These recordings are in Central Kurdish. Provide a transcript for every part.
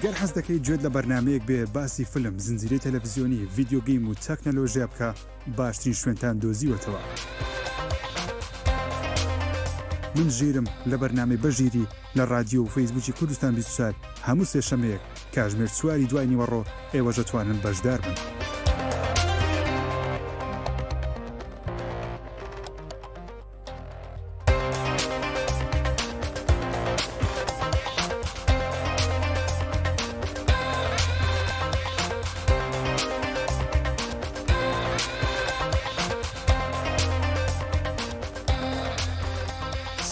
گەر حەز دەکەیت گوێت لە بەرنامەیەک بێ باسی فلم، زنجیرەی تەلەفزیۆنی، ڤیدیۆ گەیم و تەکنەلۆژیا بکا، باشترین شوێنتان دۆزیوەتەوە. من ژیرم لە بەرنامەی بەژیری لە ڕادیۆ و فەیسبووکی کوردستان 24 هەموو سێشەمەیەک کاژمێر چواری دوای نیوەڕۆ ئێوەش دەتوانن بەشدار بن.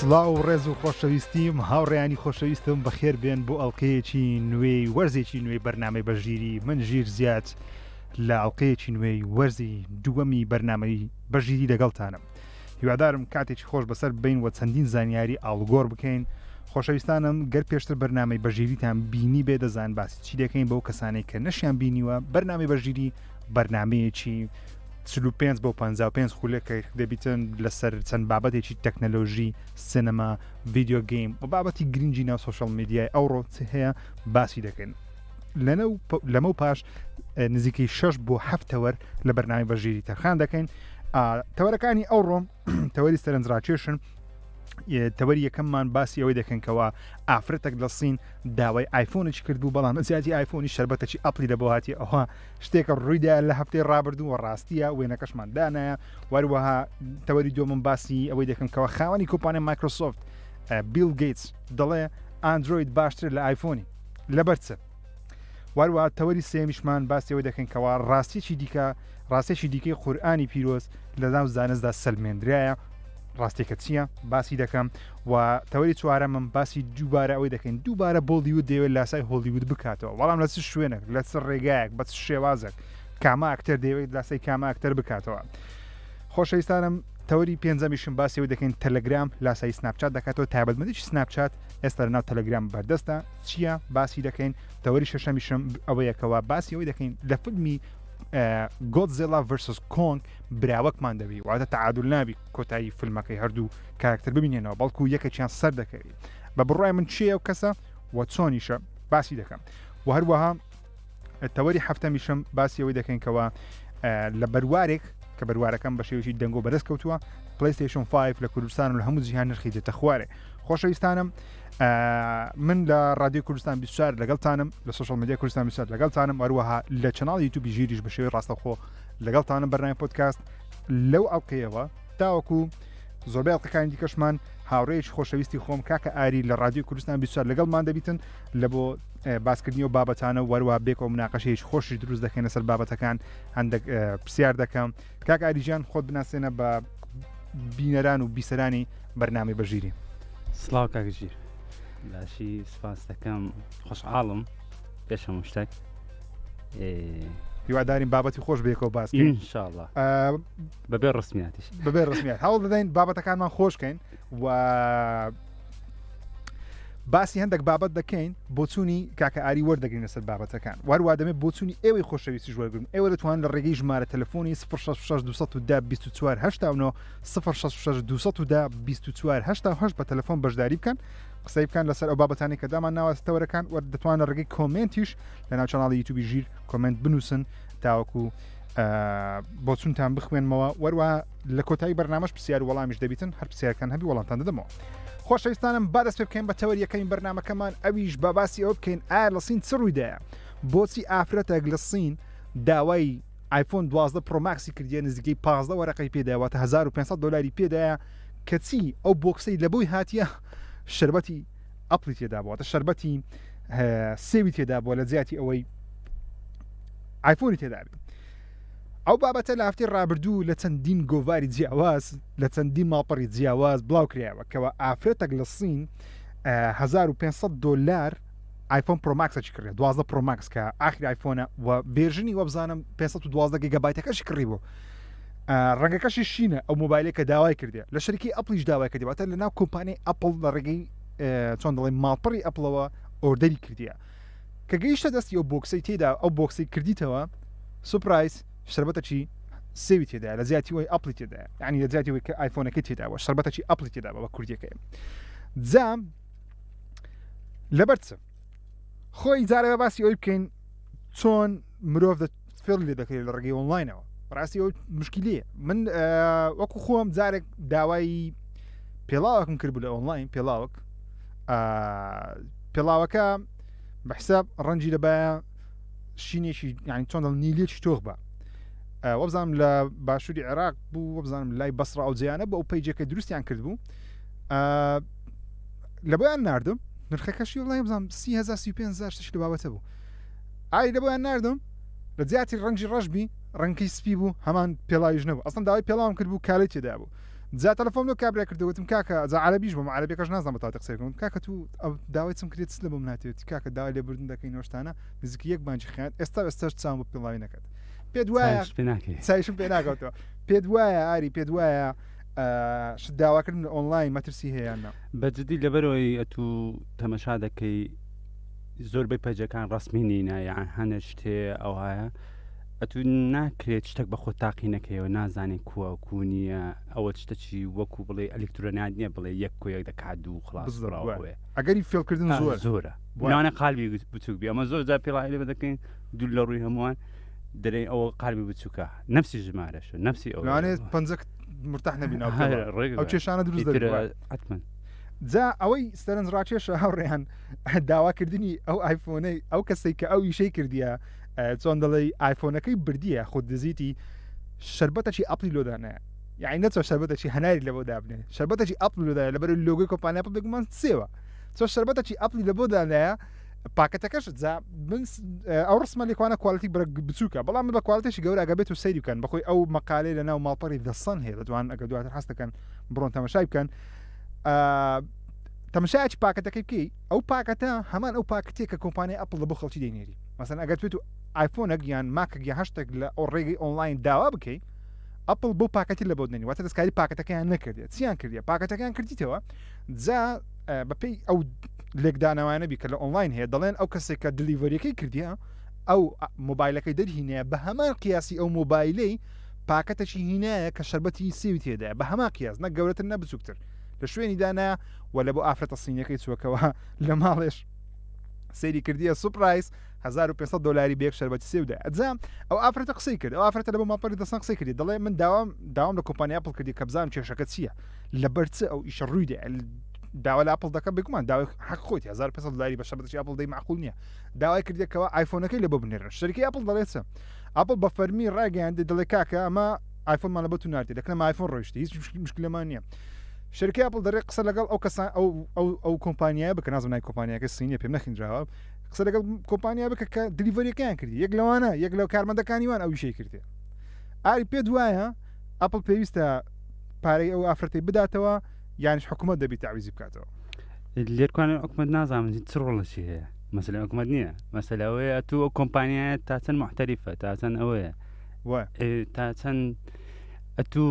سڵاو و ڕێز و خۆشەویستیم هاوڕێیانی خۆشەویستم بەخێر بێن بۆ ئەڵلقەیەکی نوێی وەرزێکی نوێی بەرنامەی بەژیری من ژیر زیاد لە ئەڵلقەیەکی نوێی وەرزی دووەمی بەرنامەی بەژیری لەگەڵتانم هیوادارم کاتێکی خۆش بەسەر ببەین و چەندین زانیاری ئاڵوگۆڕ بکەین. خۆشەویستانم گەر پێشتر بەرنامەی بەژیریتان بینی بێ دەزان باسی چی دەکەین بەو کەسانەی کە نەشیان بینیوە بەرنامەی بەژیری بەرنمەیەکی 45 بۆ 55 خولەکە دەبیتن لەسەر چەند بابەتێکی تەکنەلۆژی سینەما ڤیدیۆ گەیم و بابەتی گرنگی ناو سۆشیال میدیای ئەوڕۆ چ هەیە باسی دەکەین لەمە و پاش نزیکەی 6 بۆ هەفتەوەر لە بەرنامی بەژیری تەرخان دەکەین تەوەرەکانی ئەوڕۆ تەوەری سەرنجڕاکێشن تەوەری یەکەممان باسی ئەوەی دەکەن کەەوە ئافرەتێک لە سین داوای ئایفۆنێکی کردبوو بەڵام زیادی ئایفۆنی شربەتەکی ئەپلی لە بۆ هاتی ئەوها شتێکە ڕوویدا لە هەفتەی ڕابردوو و ڕاستیە وێنەکەشمان دانایە وەروەها تەوەری دووەمم باسی ئەوەی دەکەم کەەوە خاوەنی کۆمپانیای مایکرۆسۆفت بیل گەیتس دەڵێ ئەندرۆید باشتر لە ئایفۆنی لەبەر چ واروە تەوەری سێمیشمان باسی ئەوە دەکەین کەوا ڕاستیی دیکە ڕاستێکی دیکەی قورئانی پیرۆز لە ناو زانستدا سەلمێندرایە ڕاستێکە چییە باسی دەکەم و تەوەری چوارەمم باسی دووبارە ئەوەی دەکەین دووبارە بۆلیوود دەیەوێت لاسای هۆلیوود بکاتەوە بەڵام لە چ شوێنێک لە چ ڕێگایەک بە چ شێوازێک کامە ئەکتەر دەیەوێت لاسای کامە ئەکتەر بکاتەوە خۆشەویستانم تەوەری پێنجەمیشم باسی ئەوەی دەکەین تەلەگرام لاسایی سناپچات دەکاتەوە تایبەتمەندیی سناپچات ئێستا لەناو تەلەگرام بەردەستە چییە باسی دەکەین تەوەری شەشەمیشم ئەوەیە کەوا باسی ئەوەی دەکەین لە فیلمی گۆدزێلا ڤرسس کۆنگ براوەکمان دەبی واتە تعادل نابی کۆتایی فیلمەکەی هەردوو کارکتەر ببینێنەوە بەڵکو یەکێکیان سەر دەکەوی بە بڕای من چیە ئەو کەسە و چۆنیشە باسی دەکەم و هەروەها تەوەری هەفتەمیشم باسی ئەوەی دەکەین کەەوە لە بەروارێک کە بەروارەکەم بە شێوەیەکی دەنگۆ بەرز کەوتووە پلیستیشن 5 لە کوردستان و لە هەموو جیهان نرخی دێتە خوارێ خۆشەویستانم من لە رادیۆ کوردستان 24 لەگەڵتانم لە سۆشیال میدیا کوردستان 24 لەگەڵتانم وەروەها لە channel یوتیوبی ژیریش بە شێوەی ڕاستەوخۆ لەگەڵتانم بەرنامەی پۆدکاست لەو ئەڵلقەیەوە تاوەکو زۆربەی ئەڵلقەکانی دیکەشمان هاوڕێیەکی خۆشەویستی خۆم کاکە ئاری لە رادیۆ کوردستان 24 لەگەڵمان دەبیتن لە بۆ باسکردنی و بابەتانە وەروە بێکەوە مناقەشەیەکی خۆشی دروست دەکەین لەسەر بابەتەکان هەندێک پرسیار دەکەم کاک ئاریجان خۆت بناسێنە بە بینەران و بیسەرانی بەرنامەی بەژیری. سڵاو کاک ژیر باشی سپاس دەکەم خۆشحاڵم پێش هەموو شتێک هیوادارین بابەتی خۆش بێکەوە باس ئینشاءاللە بەبێ ڕسمیاتیش بەبێ ڕسمیات هەوڵ دەدەین بابەتەکانمان خۆشکەین و باسی هەندێک بابەت دەکەین بۆچوونی کاکە ئاری وەردەگرین لەسەر بابەتەکان وەروە دەمێت بۆچوونی ئێوەی خۆشەویستیش وەرگرن ئێوە دەتوان لە ڕێگەی ژمارە تەلەفۆنی 066 210 24 89 066 210 24 88 بە تەلەفۆن بەشداری بکەن قسەی بکەن لەسەر ئەو بابەتانی کە دامان ناوە تەوەرەکان وە دەتوان لە ڕێگەی کۆمێنتیش لە ناو channel ی یوتیوبی ژیر کۆمێنت بنووسن تاوەکو بۆچونتان بخوێنمەوە وەروە لە کۆتایی بەرنامەش پرسیار و وەڵامیش دەبیتن هەر پرسیارکان هەبی وەڵامتان دەدەمەوە خۆشەویستانم با دەست پێ بکەین بە تەوەر یەکەمی بەرنامەکەمان ئەویش بە باسی ئەوە بکەین ئایا لە سین چ ڕوویدایە بۆچی ئافرەتێک لە سین داوای ئایفۆن 12 پرۆ ماکسی کردیە نزیکەی 15 وەرەقەی پێدایە واتە 1500 دلاری پێدایە کەچی ئەو بۆکسەی لە بۆی هاتیە شربەتی ئەپلی تێدا بووە شربەتی سێوی تێدا بووە لە جیاتی ئەوەی ئایفۆنی تێدابێت ئەو بابەتە لە هەفتەی ڕابردوو لە چەندین گۆڤاری جیاواز لە چەندین ماڵپەڕی جیاواز بڵاو کرایەوە کەوا ئافرەتێک لە سین 1500 دۆلار ئایفۆن پرۆماکسەکی کڕێ 12 پرۆماکس کە ئاخری ئایفۆنە و version ی وەبزانم 512 گیگابایتەکەشی کڕی بوو ڕەنگەکەشی شینە ئەو مۆبایلێک کە داوای کردێ لە شەریکی ئەپلیش داوای کردی واتە لە ناو کۆمپانیای ئەپل لە ڕێگەی چۆن دەڵێ ماڵپەڕی ئەپلەوە order ی کردیە کە گەیشتە دەستی ئەو بۆکسەی تێدا ئەو بۆکسەی کردیتەوە surprise شربەتەکی سێوی تێدایە لە جیاتی وەی ئەپلی تێدایە یعنی لە جیاتی وەی کە ئایفۆنەکەی تێداوە شربەتەکی ئەپلی تێدا بە کوردیەکەی جا لەبەر چ؟ خۆی جارەوە باسی ئەوی بکەین چۆن مرۆڤ فێڵ لێ دەکرێت لە ڕێگەی ئۆنلاینەوە ڕاستی ئەو مشکلیە من وەکو خۆم جارێک داوای پێڵاوەکم کرد بوو لە ئۆنلاین پێڵاوک پێڵاوەکە بە حساب ڕەنجی لەبایە شینێکی یعنی چۆن دەڵ نیلێکی تۆخ بە وەبزانم لە باشووری عێراق بوو وەبزانم لای بەسڕا ئەو جیانە بۆ ئەو پەیجەکە دروستیان کرد بوو لە بۆیان ناردم نرخەکەشی وڵی بزانم 30 35 شتێکی لە بابەتە بوو ئای لە بۆیان ناردم لە جیاتی ڕەنگی ڕەش بی ڕەنگی سپی بوو هەمان پێڵاویش نەبوو ئەسڵەن داوای پێڵاوم کرد بوو کالەی تێدا بوو جا تەلەفۆن لۆ کابرا کرد وتم کاکە جا عەرەبیش بووم عەرەبیەکەش نازانم بە تاتی قسەی بکەم کاکە تو ئەو داوای چم کرێت چ لە بۆم ناتێت کاکە داوای لێبوردن دەکەین ئەو شتانە نزیکی یەک بانجی خیانەت ئێستا ئێستاش چاوم بە پێڵاوی نەکات پێت وایە چایش پێ ناکەی چایشم پێ ناکەوتەوە پێت وایە ئاری پێت وایە شت داواکردن لە ئۆنلاین مەترسی هەیە یان نا بە جدی لەبەرەوەی ئەتوو تەمەشا دەکەی زۆربەی پەجەکان ڕسمی نینە یان هەنە شتێ ئەوهایە ئەتو ناکرێت شتێک بە خۆت تاقی نەکەیەوە نازانێت کووە کو نییە ئەوە شتە چی وەکو بڵێ ئەلکترۆنات نییە بڵێ یەک کۆ یەک دەکات دوو خلاص بڕاوەیە ئەگەری فێڵکردن زۆر زۆرە لەوانە قالبی بچوک بی ئەمە زۆر جار پێڵای لێ دەکەین دوور لە ڕووی هەمووان دەرێن ئەوە قالبی بچووکە نفسی ژمارەشە نفسی ئەو لەوانەیە پەنجەک مرتاح نەبی ناو ئەو کێشانە دروست دەبێت حتمما جا ئەوەی سەرنج ڕاکێشە هاوڕێیان داواکردنی ئەو ئایفۆنەی ئەو کەسێک کە ئەو ئیشەی کردیە چۆن دەڵێی ئایفۆنەکەی بردیە خود دزیتی شربەتەکی ئەپلی لۆدانایە یعنی نەچۆ شربەتەکی هەناری لەبۆ دابنێ شربەتەکی ئەپل لۆدایە لەبەر لۆگۆی کۆمپانیا ئەپل بێگومان سێوە چۆ شربەتەکی ئەپلی لەبۆ دانایە پاکەتەکەش جا من ئەو ڕسمە لێکوانە quality بەرە بچووکە بەڵام من بە quality شی گەورە ئەگە بێت و سەیری بکەن بەخۆی ئەو مەقالەی لە ناو ماڵپەڕی The Sun هەیە دەتوان ئەگە دواتر حەز دەکەن بڕۆن تەمەشای بکەن تەمەشایەکی پاکەتەکەی بکەی ئەو پاکەتە هەمان ئەو پاکەتێک کە کۆمپانیای ئەپڵ لە بۆ خەڵکی دەینێری مەسەن ئەگەر توێت و ئایفۆنێک یان ماکێک یان هەشتێک لە ئەو ڕێگەی ئۆنلاین داوا بکەی ئەپڵ بۆ پاکەتی لە بۆ دەنی واتە دەستکاری پاکەتەکەیان نەکردێت چیان کردیە پاکەتەکەیان کردیتەوە جا بەپێی ئەو لێکدانەوانە بی کە لە ئۆنلاین هەیە دەڵێن ئەو کەسێک کە delivery ەکەی کردیە ئەو مۆبایلەکەی دەرهینەیە بە هەمان قیاسی ئەو مۆبایلەی پاکەتەکی هینایە کە شەربەتی سێوی تێدایە بە هەمان قیاس نە گەورەتر نە بچووکتر لە شوێنی دانا و لە بۆ ئافرەتە سینەکەی چوەکەوە لە ماڵێش سەیری کردیە surprise 1500 دلاری بێک شەربەتی سێودا ئەجا ئەو ئافرەتە قسەی کرد ئەو ئافرەتە لە بۆ ماڵپەری دەسان قسەی کردی دەڵێ من داوام داوام لە کۆمپانیا ئەپڵ کردی کە بزانم کێشەکە چییە لەبەر چ ئەو ئیشە ڕووی دێ داوا لە ئەپڵ دەکە بێگومان داوای حەق خۆیتی 1500 دلاری بە شەربەتی ئەپڵ دەی معقول نییە داوای کردێکەوە ئایفۆنەکەی لە بۆ بنێرن شەریکەی ئەپڵ دەڵێت چ ئەپڵ بە فەرمی ڕاگەیاندی دەڵێ کاکە ئەمە ئایفۆنمان لە بۆ تو ناردی دەکەم ئایفۆن ڕۆیشتی هیچ مشکلەمان نییە شەریکەی ئەپڵ دەرێ قسە لەگەڵ ئەو کەسان ئەو ئەو ئەو کۆمپانیایە بکە نازم نای کۆمپانیاکە سینیە پێم نەخیندراوە قسە لەگەڵ کۆمپانیا بکە کە delivery ەکەیان کردی یەک لەوانە یەک لەو کارمەندەکانی وان ئەو ئیشەی کردێ ئاری پێت وایە ئەپڵ پێویستە پارەی ئەو ئافرەتەی بداتەوە یانیش حکوومەت دەبی تەعویزی بکاتەوە لێرکوانە حکومت نازانم چ ڕۆڵەکی هەیە مەسەلە حکومت نییە مەسەلە ئەوەیە تو ئەو کۆمپانیایە تا چەند محتەریفە تا چەند ئەوەیە تا چەند ئەتوو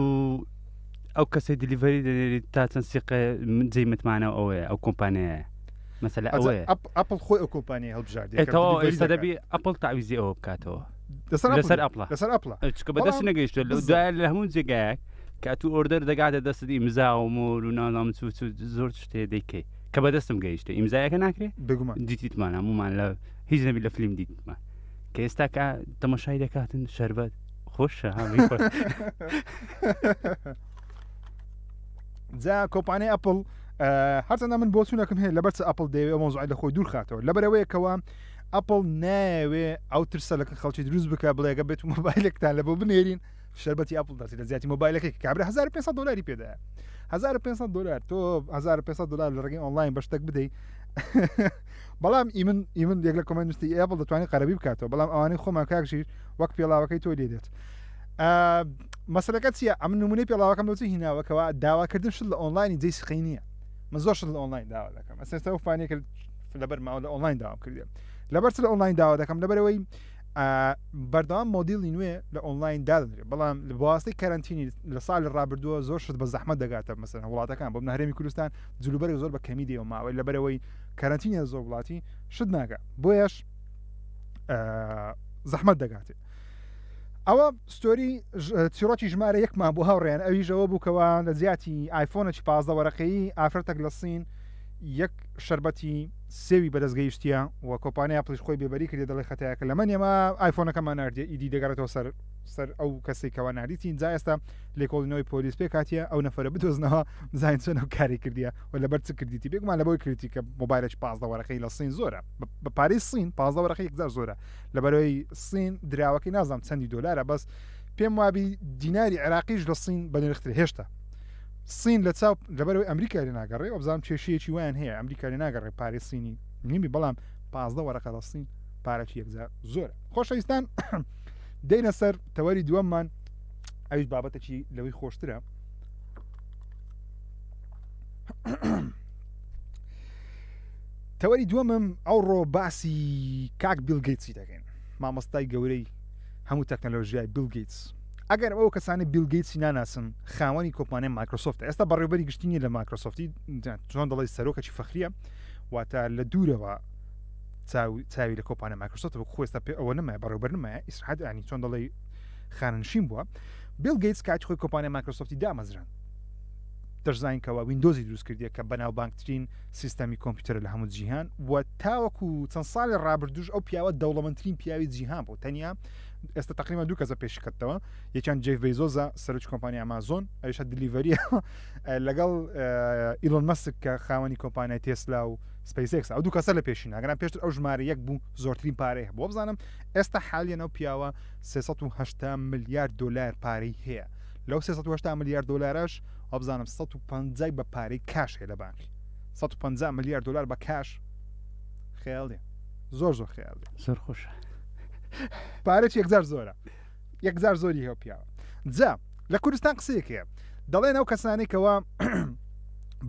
ئەو کەسەی delivery دەنێریت تا چەند سیقە جێی متمانە ئەوەیە ئەو کۆمپانیایە مەسەلە ئەوەیە ئەپڵ خۆی ئەو کۆمپانیای هەڵبژاردی ئێستا دەبی ئەپڵ تەعویزی ئەوە بکاتەوە لەسەر ئەپڵە لەسەر ئەپڵە چکە بەدەست نەگەیشتوە لە دوای لە هەموو جێگایەک کە تو order دەگاتە دەستت ئیمزا و مۆر و نازانم چ زۆر شتێ دەیکەی کە بەدەستم گەیشتە ئیمزایەکە ناکرێ بگومان دیتیتمان هەمومان لە هیچ نەبی لە فیلم دیتمان کە ئێستا کە تەمەشای دەکاتن شەربەت خۆشە جا کۆمپانیای ئەپل هەرچەندە من بۆچوونەکەم هەیە لەبەر چ ئەپل دەیەوێت ئەو مەوزوعی لە خۆی دوور خاتەوە لەبەرەوەیەکەوە ئەپل نایەوێ ئەو ترسە لە خەڵکی دروست بکە بڵێگە بێت و مۆبایلێکتان لە بۆ بنێرین شربەتی ئەپل دەچێت لە زیاتی مۆبایلەکەی کابرا 1500 دلاری پێدایە 1500 دلار تۆ 1500 دلار لە ڕێگەی ئۆنلاین بە شتێک بدەیت بەڵام ئیمن ئیمن یەک لە comment نووسی ئەپل دەتوانێت قەرەبی بکاتەوە بەڵام ئەوانەی خۆمان کاک ژیر وەک پێڵاوەکەی تۆ لێ دێت مەسەلەکە چییە ئەم نمونەی پێڵاوەکەم لەوچی هیناوەکەوە داواکردن شت لە ئۆنلاینی جێی سقەی نییە من زۆر شت لە ئۆنلاین داوا دەکەم ئەسێستا ئەو فانێکە لەبەر ماوە لە ئۆنلاین داوام کردێ لەبەر چ لە ئۆنلاین داوا دەکەم لەبەرەوەی بەردەوام مۆدیلی نوێ لە ئۆنلاین دادەنرێت بەڵام لە بەواسطەی کەرەنتینی لە ساڵی ڕابردووە زۆر شت بە زەحمەت دەگاتە مەسەن وڵاتەکان بۆ هەرێمی کوردستان جلوبەرگ زۆر بە کەمی دێەوە ماوەی لەبەرەوەی کەرەنتینە زۆر وڵاتی شت ناگە بۆیەش زەحمەت دەگاتێ ئەوە ستۆری چیرۆکی ژمارە یەکمان بۆ هاوڕێیان ئەویشەوە بووکەوە لە جیاتی ئایفۆنێکی پازدە وەرەقەیی ئافرەتێک لە سین یەک شەربەتی سێوی بەدەست گەیشتیە و کۆمپانیای ئەپڵیش خۆی بێبەری کردێ دەڵێ خەتایەکە لە من ئێمە ئایفۆنەکەمان ناردیە ئیدی دەگەڕێتەوە سەر سەر ئەو کەسێک کەوا ناردیتی جا ئێستا لێکۆڵینەوەی پۆلیس پێک هاتیە ئەو نەفەرە بدۆزنەوە بزانین چۆن ئەو کاری کردیە و لەبەر چ کردیتی بێگومان لەبەوەی کردیتی کە مۆبایلێکی 15 وەرەقەی لە سین زۆرە بە پارەی سین 15 وەرەقە یەکجار زۆرە لەبەرەوەی سین دراوەکەی نازانم چەندی دۆلارە بەس پێم وابی دیناری عێراقیش لە سین بەنرختر هێشتا سین لە چاو لەبەرەوەی ئەمریکا لێ ناگەڕێ وەبزانم کێشەیەکی وایان هەیە ئەمریکا لێ ناگەڕێ پارەی سینی نیمی بەڵام 15 وەرەقە لە سین پارەکی یەکجار زۆرە خۆشەویستان دێنە سەر تەوەری دووەممان ئەویش بابەتێکی لەوەی خۆشترە تەوەری دووەمم ئەوڕۆ باسی کاک بیل گەیتسی دەکەین مامۆستای گەورەی هەموو تەکنەلۆژیای بیل گەیتس ئەگەر ئەو کەسانی بیل گەیتسی ناناسن خاوەنی کۆمپانیای مایکرۆسۆفت ئێستا بەڕێوبەری گشتی نیە لە مایکرۆسۆفتی چۆن دەڵی سەرۆکەکی فەخریە واتە لە دوورەوە چاوی لە کۆمپانیای مایکرۆسۆفت بە خۆستا پێ ئەوە نمایە بەڕێوبەر نمایە ئیسراحەت ینی چۆن دەڵی خانەنشین بووە بیل گەیتس کاتی خۆی کۆمپانیای مایکرۆسۆفتی دامەزران دەشزانین کەوا ویندۆزی دروست کردیە کە بەناوبانگترین سیستەمی کۆمپیوتەرە لە هەموو جیهان و تاوەکو چەند ساڵی ڕابردوش ئەو پیاوە دەوڵەمەندترین پیاوی جیهان بوو تەنیا ئێستا تقریبا دوو کەسە پێشی کەتەوە یەکیان جێف بێزۆزە سەرۆکی کۆمپانیا ئەمازۆن ئەویش delivery لەگەڵ ئیلۆن مەسک کە خاوەنی کۆمپانیای تێسلا و سپەیس ئێکس ئەو دوو کەسە لە پێشین ئەگەران پێشتر ئەو ژمارە یەک بوو زۆرترین پارەی هەبوو بزانم ئێستا حالیان ئەو پیاوە 380 ملیار دلار پارەی هەیە لەو 380 ملیار دلارش وابزانم 150 بە پارەی cash هەیە لە بانکی 150 ملیار دلار بە cash خەیاڵیە زۆر زۆر خەیاڵی زۆر خۆشە پارەی یەکجار زۆرە یەکجار زۆری هەیە پیاوە جا لە کوردستان قسەیەک هەیە دەڵێن ئەو کەسانەی کەوا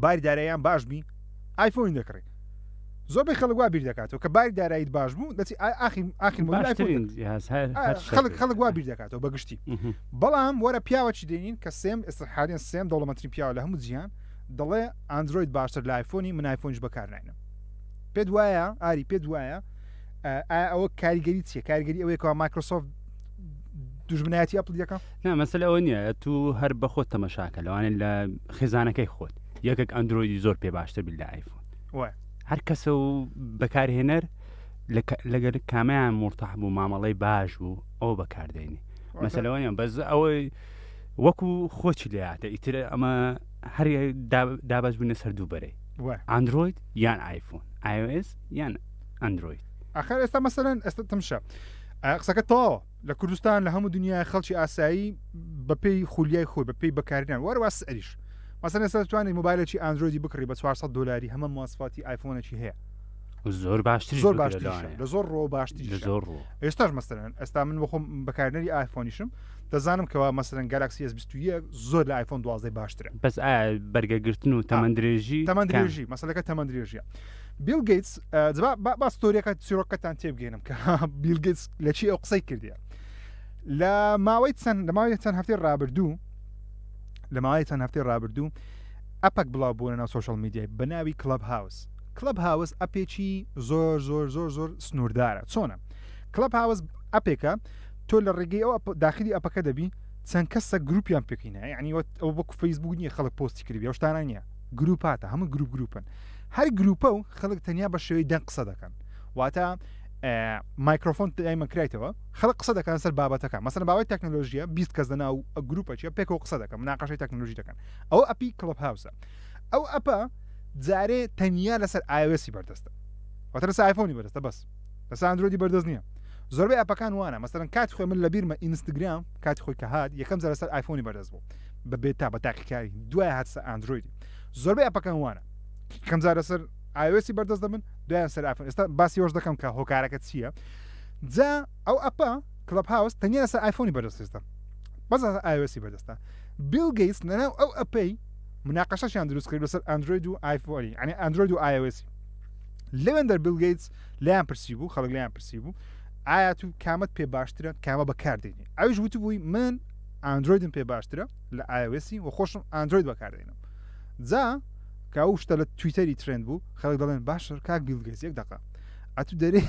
باری داراییان باش بی ئایفۆنی دەکڕی زۆربەی خەڵک وا بیر دەکاتەوە کە باری داراییت باش بوو دەچی ئاخی ئاخی خەڵک خەڵک وا بیر دەکاتەوە بە گشتی بەڵام وەرە پیاوەکی دێنین کە سێم ئێستا حالیان سێم دەوڵەمەندترین پیاوە لە هەموو جیهان دەڵێ ئەندرۆید باشتر لە ئایفۆنی من ئایفۆنیش بەکارناینم پێت وایە ئاری پێت وایە ئایا ئەوە کاریگەری چیە کاریگەری ئەوەیە کەوا مایکرۆسۆفت دوژمنایەتی ئەپڵ دەکا نا مەسەلە ئەوە نییە تو هەر بە خۆت تەمەشاکە لەوانەیە لە خێزانەکەی خۆت یەکێک ئەندرۆیدی زۆر پێ باشتر بی لە ئایفۆن وایە هەر کەسە و بەکارهێنەر لەگەر کامیان مرتاح بوو مامەڵەی باش بوو ئەو بەکاردێنی مەسەلەوە نیە بەس ئەوەی وەکو خۆچی لاتە ئیتر ئەمە هەر دابەش بوونە سەر دوو بەرەی ئەندرۆید یان ئایفۆن iOS یان ئەندرۆید ئەخر ئێستا مەسەلەن ئێستا تمشە قسەکە تەواوە لە کوردستان لە هەموو دنیای خەڵکی ئاسایی بەپێی خولیای خۆی بەپێی بەکارهێنان وەروا سعریش مەسەلەن ئێستا دەتوانانی مۆبایلێکی ئەندرۆیدی بکڕی بە 400 دلاری هەمە مواسفاتی ئایفۆنێکی هەیە زۆر باشتر زۆر باشتر لە زۆر ڕۆ باشتر زۆر ڕۆ ئێستاش مەسەلەن ئێستا من بخۆم بەکارنەری ئایفۆنیشم دەزانم کەوا مەسەلەن گالاکسی ئێس 21 زۆر لە ئایفۆن 12 باشترە بەس ئایا بەرگەگرتن و تەمەندرێژی تەمەندرێژی مەسەلەکە تەمەندرێژیە بیل گەیتس با ستۆریەکە چیرۆکەتان تێبگەێنم کە بیل گەیتس لە چی ئەو قسەی کردیە لە ماوەی چەند لە ماوەی چەند هەفتەی ڕابردوو لە ماوەی چەند هەفتەی ڕابردوو ئەپەک بڵاو بوونە ناو سۆشیال میدیای بە ناوی کلب هاوس کلب هاوس ئەپێکی زۆر زۆر زۆر زۆر سنووردارە چۆنە کلب هاوس ئەپێکە تۆ لە ڕێگەی ئەو داخلی ئەپەکە دەبی چەند کەسە گروپیان پێکینە یعنی ئەو وەکو فەیسبوک نییە خەڵک پۆستی کردی ئەو شتانە نییە گروپاتە هەموو گروپ گروپن هەر گروپە و خەڵک تەنیا بە شێوەی دەنگ قسە دەکەن واتە مایکرۆفۆن دایمە کرایتەوە خەڵک قسە دەکەن سەر بابەتەکە مەسەن باوەی تەکنۆلۆژیە 20 کەس لەناو گروپە چیە پێکەوە قسە دەکەن مناقەشەی تەکنۆلۆژی دەکەن ئەو ئەپی کڵب هاوسە ئەو ئەپە جارێ تەنیا لەسەر iOS ی بەردەستە واتە لەسەر ئایفۆنی بەردەستە بەس لەسەر ئەندرۆیدی بەردەست نییە زۆربەی ئەپەکان وانە مەسەرەن کاتی خۆی من لەبیرمە ئینستاگرام کاتی خۆی کە هات یەکەم جار لەسەر ئایفۆنی بەردەست بوو بە beta بە تاقیکاری دوای هات سەر ئەندرۆیدی زۆربەی ئەپەکان وانە کەم جار لەسەر iOS ی بەردەست دەبن دوایان سەر ئایفۆن ئێستا باسی وەش دەکەم کە هۆکارەکە چییە جا ئەو ئەپە کلەب هاوس تەنیا لەسەر ئایفۆنی بەردەست ئێستا بەس iOS ی بەردەستە بیل گەیتس لەناو ئەو ئەپەی مناقەشەشیان دروست کرد لەسەر ئەندرۆید و ئایفۆنی یعنی ئەندرۆید و iOS ی لەوێندەر بیل گەیتس لایان پرسی بوو خەڵک لایان پرسی بوو ئایا تو کامەت پێ باشترە کامە بەکاردێنی ئەویش وتبووی من ئەندرۆیدم پێ باشترە لە iOS ی و خۆشم ئەندرۆید بەکاردێنم جا کە ئەو شتە لە تویتەری trend بوو خەڵک دەڵێن باشە کاک بیل گەیتس یەک دقە ئەتو دەرێ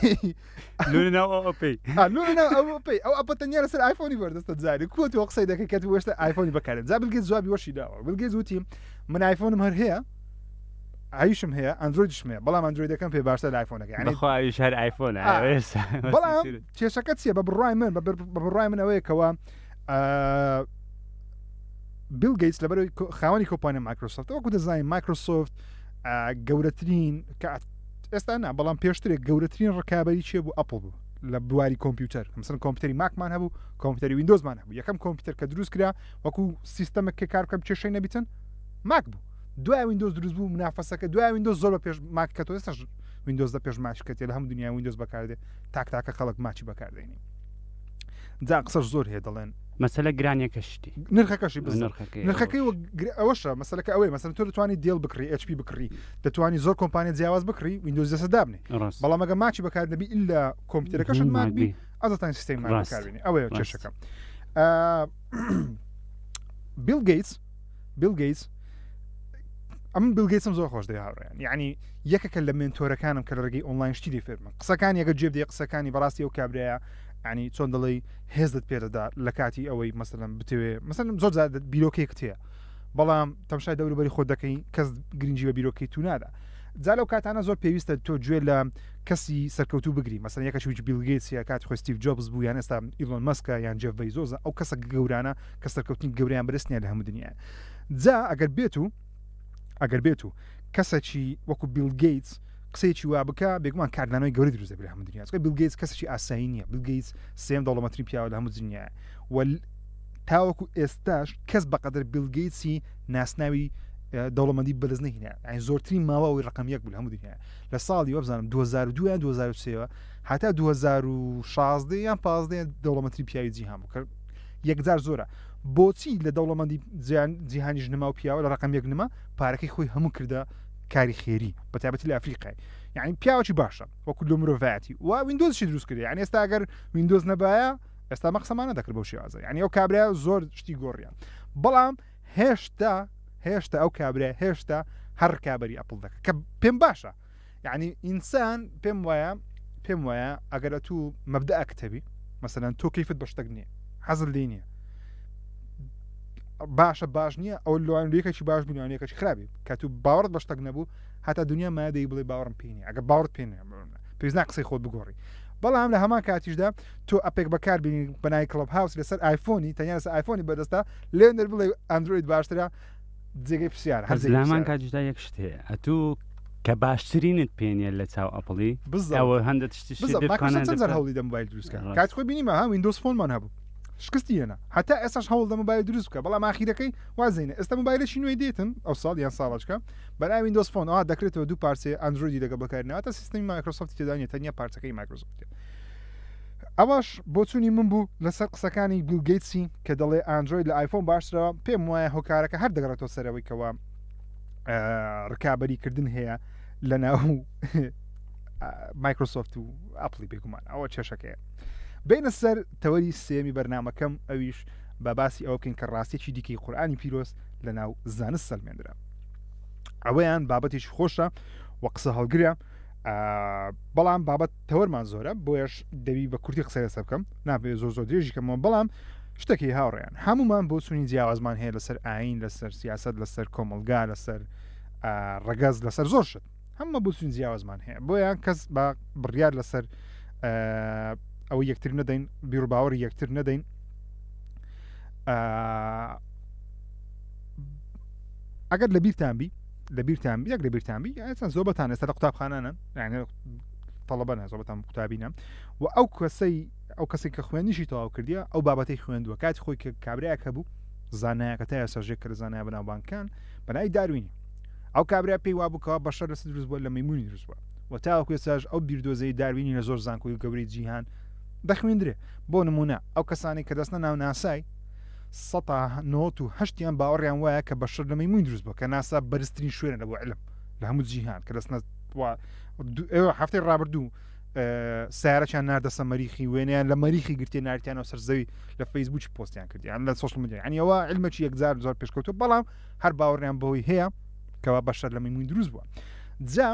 ئەو ئەو ئەپە تەنیا لەسەر ئایفۆنی بەردەستە جاری کووە تۆ قسەی دەکەی کە تو وەشتە ئایفۆنی بەکارێن جا بیل گەیتس جوابی وەشی داوە بیل گەیتس وتی من ئایفۆنم هەر هەیە ئایشم هەیە ئەندرۆیدشم هەیە بەڵام ئەندرۆیدەکەم پێ باشتر لە ئایفۆنەکە یعنی بەخوا ئەویش هەر ئایفۆنە بەڵام کێشەکە چییە بە بڕای من بە بڕای من ئەوەیە کەەوە بیل گەیتس لەبەرەوەی خاوەنی کۆمپانیا مایکرۆسۆفت وەکو دەزانین مایکرۆسۆفت گەورەترین کە ئێستا نا بەڵام پێشترێک گەورەترین ڕکابی چێ بوو ئەپل بوو لە بواری کۆمپیوتەر مثلەن کۆمپیوتەری ماکمان هەبوو کۆمپیوتەری ویندۆزمان هەبوو یەکەم کۆمپیوتەر کە دروست کرا وەکو سیستەمێک کە کار بکەم کێشەی نەبیتن ماک بوو دوای ویندۆز دروست بوو منافەسەکە دوای ویندۆز زۆر بە پێش ماک کە تۆ ئێستاش ویندۆز لە پێش ماچ کەتێ لە هەموو دنیا ویندۆز بەکاردێ تاک تاکە خەڵک ماچی بەکاردێنی جا قسەش زۆر هەیە دەڵێن مەسەلە گرانیەکەشتی نرخەکەشی نرخەکەی نرخەکەی ئەوەشە مەسەلەکە ئەوەی مەسەن تۆ دەتوانی دێڵ بکڕی HP بکڕی دەتوانی زۆر کۆمپانیا جیاواز بکڕی ویندۆز دەسە دابنێ بەڵام ئەگە ماچی بەکار نەبی ئللا کۆمپیوتەرەکەشت ماک بی ئەزتان سیستەمی ماک بەکاربێنی ئەوەیە کێشەکە بیل گەیتس بیل گەیتس ئەم بیل گەیتسم زۆر خۆش دەوێ هاوڕێیان یعنی یەکێکە لە مێنتۆرەکانم کە لە ڕێگەی ئۆنلاین شتی لێ فێربم قسەکانی ئەگەر جێ بدەی قسەکانی بەڕاستی ئەو کابرایە ینی چۆن دەڵێی هێزت پێدەدا لە کاتی ئەوەی مەسەلەن بتەوێ مەسەلەن زۆر جار بیرۆکەیەکت هەیە بەڵام تەمشای دەوروبەری خۆت دەکەی کەس گرنگی بە بیرۆکەی تو نادا جا لەو کاتانە زۆر پێویستە تۆ گوێ لە کەسی سەرکەوتوو بگری مەسەلەن یەکەش ویچ بیل گەیتس کاتی خۆی ستیڤ جۆبز بوو یان ئێستا ئیلۆن مەسکە یان جێف بەیزۆزە ئەو کەسە گەورانە کە سەرکەوتنی گەورەیان بەدەست نییە لە هەموو دنیا جا ئەگەر بێت و ئەگەر بێت و کەسەکی وەکو بیل گەیتس قسەیەکی وا بکە بێگومان کاردانەوەی گەورەی دروست دەبێت لە هەموو دنیا چونکە بیل گەیتس کەسێکی ئاسایی نییە بیل گەیتس سێیەم دەوڵەمەندترین پیاوە لە هەموو دنیا و تاوەکو ئێستاش کەس بەقەدەر بیل گەیتسی ناسناوی دەوڵەمەندی بەدەست نەهێنا یعنی زۆرترین ماوە ئەوەی ڕقم یەک بوو لە هەموو دنیا لە ساڵی وەبزانم 2002 یان 2003 هەتا 2016 یان 15 دەوڵەمەندترین پیاوی جیهان بوو کە یەکجار زۆرە بۆچی لە دەوڵەمەندی جیهانیش نما و پیاوە لە ڕقم یەک نما پارەکەی خۆی هەموو کردە کاری خێری بە تایبەتی لە ئەفریقای یعنی پیاوەکی باشە وەکو لە مرۆڤایەتی و ویندۆزشی دروست کرد یعنی ئێستا ئەگەر ویندۆز نەبایە ئێستا مە قسەمانە دەکرد بەو شێوازە یعنی ئەو کابرا زۆر شتی گۆڕیان بەڵام هێشتا هێشتا ئەو کابرا هێشتا هەر کابری ئەپل دەکە کە پێم باشە یعنی ئینسان پێم وایە پێم وایە ئەگەر ئەتوو مەبدەئەکت هەبی مەسەلەن تۆ کەیفت بە شتێک نییە حەزت لێ نییە باشە باش نییە ئەو لەوان یەکێکی باش بوو لەوان یەکێکی خراپی کە تو باوەڕت بە شتێک نەبوو هەتا دنیا مایە دەی بڵێ باوەڕم پێ نییە ئەگەر باوەڕت پێ نییە پێویست نا قسەی خۆت بگۆڕی بەڵام لە هەمان کاتیشدا تۆ ئەپێک بەکار بینی بەناوی کڵب هاوس لەسەر ئایفۆنی تەنیا لەسەر ئایفۆنی بەدەستە لێ نەر بڵێ ئەندرۆید باشترە جێگەی پرسیارە هەر جێگەی لامان پرسیارە. کاتیشدا یەک شت هەیە ئەتوو کە باشترینت پێ نییە لە چاو ئەپڵی بالضبط. ئەوە هەندە شتیشی بالضبط. دەتوانێت مایکرۆسۆفت چەند جار دەبکات. هەوڵی دە موبایل دروست کە ڕاست. کاتی خۆی بینیمە ها ویندۆز فۆنمان هەبوو شکستی هێنا هەتا ئێستاش هەوڵ دە موبایل دروست بکە بەڵام ئاخیرەکەی وازێنە ئێستا موبایلێکی نوێی دێتن ئەو ساڵ یان ساڵەچکە بەناوی ویندۆز فۆن ئەوها دەکرێتەوە دوو پارچەی ئەندرۆیدی لەگەڵ بەکارنەوەتە سیستمی مایکرۆسۆفتی تێدا نیە تەنیا پارچەکەی مایکرۆسۆفتی ئەوەش بۆچوونی من بوو لەسەر قسەکانی بیل گەیتسی کە دەڵێ ئەندرۆید لە ئایفۆن باشترە پێم وایە هۆکارەکە هەر دەگەڕێتەوە سەرەوەی کەوا ڕکابەری کردن هەیە لە ناو مایکرۆسۆفت و ئەپلی بێگومان ئەوە کێشەکەیە بینە سەر تەوەری سێمی بەرنمەکەم ئەویش بە باسی ئەوە بکەین کە ڕاستێکی دیکەی قورآانی پیرۆز لە ناو زانست سەلمێندرا ئەوەیان بابەتێکی خۆشە و قسە هەڵگرە بەڵام بابەت تەوەرمان زۆرە بۆیەش دەبی بە کورتی قسەی لەسەر بکەم نابێ زۆر زۆر درێژی کەمەوە بەڵام شتێکی هاوڕێیان هەمومان بۆچوونی جیاوازمان هەیە لەسەر ئاین لەسەر سیاست لەسەر کۆمەلگا لەسەر ڕەگەز لەسەر زۆر شت هەمە بۆچوونی جیاوازمان هەیە بۆیان کەس بە بڕیار لەسەر ئەوە یەکتر نەدەین بیرروباوەڕی یەکتر نەدەین ئەگەر لە بیرتان بی لە بیرتان یەک لە بیرتان بی ئێستا زۆبەتان ئێستا لە قوتابخانانن یعنی تەڵەبەنە زۆبەتان قوتابینە و ئەو کەسەی ئەو کەسێک کە خوێنیشی تەواو کردیە ئەو بابەتەی خوێندووە کاتی خۆی کە کابراەک هەبوو زانایەکە تا ئێستا ژێک کە لە زانایە بەناوبانگەکان بەناوی داروینی ئەو کابرا پێی وابوو کەوا بەشەر لەسەر دروست بووە لە مەیمونی دروست بووە و تاوەکو ئێستاش ئەو بیردۆزەی داروینی لە زۆر زانکۆی گەورەی جیهان دەخوێندرێ بۆ نمونە ئەو کەسانی کە دەستنە ناو ناسای سەتا نۆت و هەشتیان باوەڕیان وایە کە بەشەر لە مەیمون دروست بووە کە ناسا بەرزترین شوێنە لە بۆ علم لە هەموو جیهان کە دەستنە ئێوە هەفتەی ڕابردوو سیارەکیان ناردەسە مەریخی وێنیان لە مەریخی گرتێ نارتیانەوە سەر زەوی لە فەیسبوک پۆستیان کردیان لە سۆشل میدیا یعنی ئەوە علمێکی یەکجار زۆر پێشکەوتو بەڵام هەر باوەڕیان بەوەی هەیە کەوا بەشەر لە مەیمون دروست بووە جا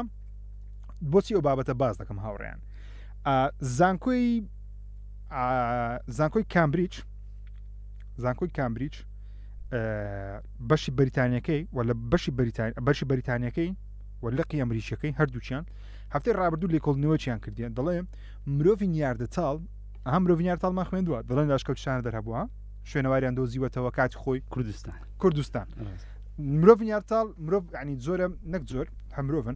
بۆچی ئەو بابەتە باز دەکەم هاوڕێیان زانکۆی زانکۆی کامبریج زانکۆی کامبریج بەشی بەریتانیەکەی و لە بەشی بەریتان بەشی بەریتانیەکەی و لقی ئەمریکیەکەی هەردووکیان هەفتەی ڕابردوو لێکۆڵینەوەکیان کردیان دەڵێ مرۆڤی نیاردەتاڵ ئەها مرۆڤی نیاردەتاڵمان خوێندووە دەڵێن لاشکەوت شانە دەرهەبووە شوێنەواریان دۆزیوەتەوە کاتی خۆی کوردستان کوردستان مرۆڤ نیارتاڵ مرۆڤ ینی زۆرە نەک زۆر هەم مرۆڤن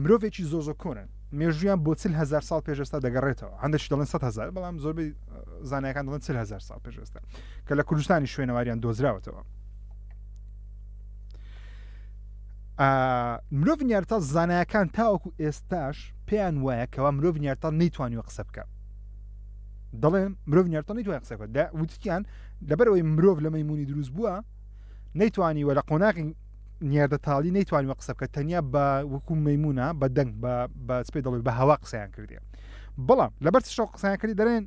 مرۆڤێکی زۆ زۆ کۆنن مێژویان بۆ 40 هزار ساڵ پێش ئێستا دەگەڕێتەوە هەندێک دەڵێن 100 هزار بەڵام زۆربەی زانایەکان دەڵێن 40 هزار ساڵ پێش ئێستا کە لە کوردستانی شوێنەواریان دۆزراوەتەوە مرۆڤ نیارتاڵ زانایەکان تاوەکو ئێستاش پێیان وایە کەوا مرۆڤ نیارتاڵ نەیتوانیوە قسە بکە دەڵێن مرۆڤ نیارتاڵ نەیتوانێت قسە بکات وتیان لەبەرئەوەی مرۆڤ لە مەیمونی دروست بووە نەیتوانیوە لە قۆناغی نیاردەتاڵی نەیتوانیوە قسە بکە تەنیا بە وەکو مەیمونە بە دەنگ بە بە سپێ دەڵێ بە هەوا قسەیان کردێ بەڵام لەبەر شەو قسەیان کردی دەرێن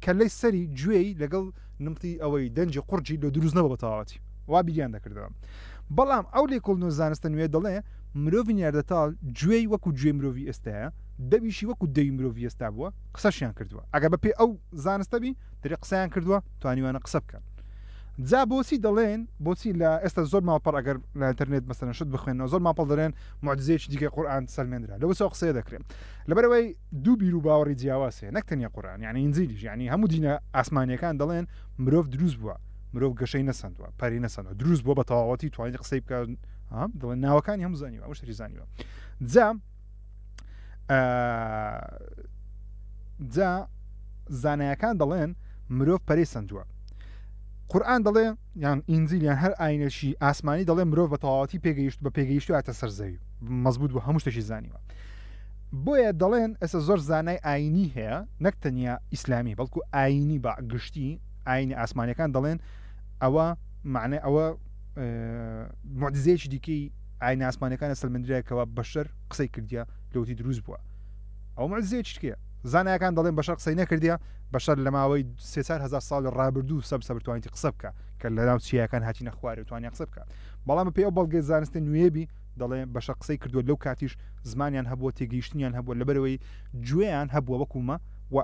کەلەی سەری گوێی لەگەڵ نمتی ئەوەی دەنجی قورجی لۆ دروست نەبوو بە تەواوەتی وا بیریان دەکردەوە بەڵام ئەو لێکۆڵینەوە زانستە نوێ دەڵێ مرۆڤی نیاردەتاڵ گوێی وەکو گوێی مرۆڤی ئێستایە دەویشی وەکو دەوی مرۆڤی ئێستا بووە قسەشیان کردووە ئەگەر بەپێی ئەو زانستە بی دەرێ قسەیان کردووە توانیوانە قسە بکەن جا بۆچی دەڵێن بۆچی لە ئێستا زۆر ماڵپەڕ ئەگەر لە ئینتەرنێت مەسەلەن شت بخوێنەوە زۆر ماڵپەڕ دەڵێن معجزەیەکی دیکەی قورئان سەلمێنرا لەوە چاو قسەیە دەکرێن لەبەرئەوەی دوو بیر و باوەڕی جیاواز هەیە نەک تەنیا قورئان یعنی ئینجیلیش یعنی هەموو دینە ئاسمانیەکان دەڵێن مرۆڤ دروست بووە مرۆڤ گەشەی نەسەندووە پەری نەسەندوە دروست بووە بە تەواوەتی توانیت قسەی بکە دەڵێن ناوەکانی هەموو زانیوە ئەو شتێکی زانیوە جا جا زانایەکان دەڵێن مرۆڤ پەرەی سندووە قورآن دەڵێ یان ئینجیل یان هەر ئاینەشی ئاسمانی دەڵێ مرۆڤ بە تەواوەتی پێگەیشت بە پێگەیشتواتە سەر زەوی مەزبوط بۆ هەموو شتێکی زانیوە بۆیە دەڵێن ئێستا زۆر زانای ئاینی هەیە نەک تەنیا ئیسلامی بەڵکو ئاینی بە گشتی ئاینی ئاسمانەکان دەڵێن ئەوە معنی ئەوە معجزەیەکی دیکەی ئاینە ئاسمانەکانە سەلمێندرایەکەوە بەشەر قسەی کردیە لەوتی دروست بووە ئەو معجزەیەکی دیکەیە زانایەکان دەڵێن بەشەر قسەی نەکردیە بەشەر لە ماوەی 3 هزار ساڵی ڕابردوو سەب سەبر توانیتی قسە بکە کە لە ناو چیاکان هاتینە خوارێ و توانیان قسە بکە بەڵام پێ ئەو بەڵگەی زانستە نوێبی دەڵێ بەشەر قسەی کردووە لەو کاتیش زمانیان هەبووە تێگەیشتنیان هەبووە لەبەرەوەی گوێیان هەبووە وەکومە و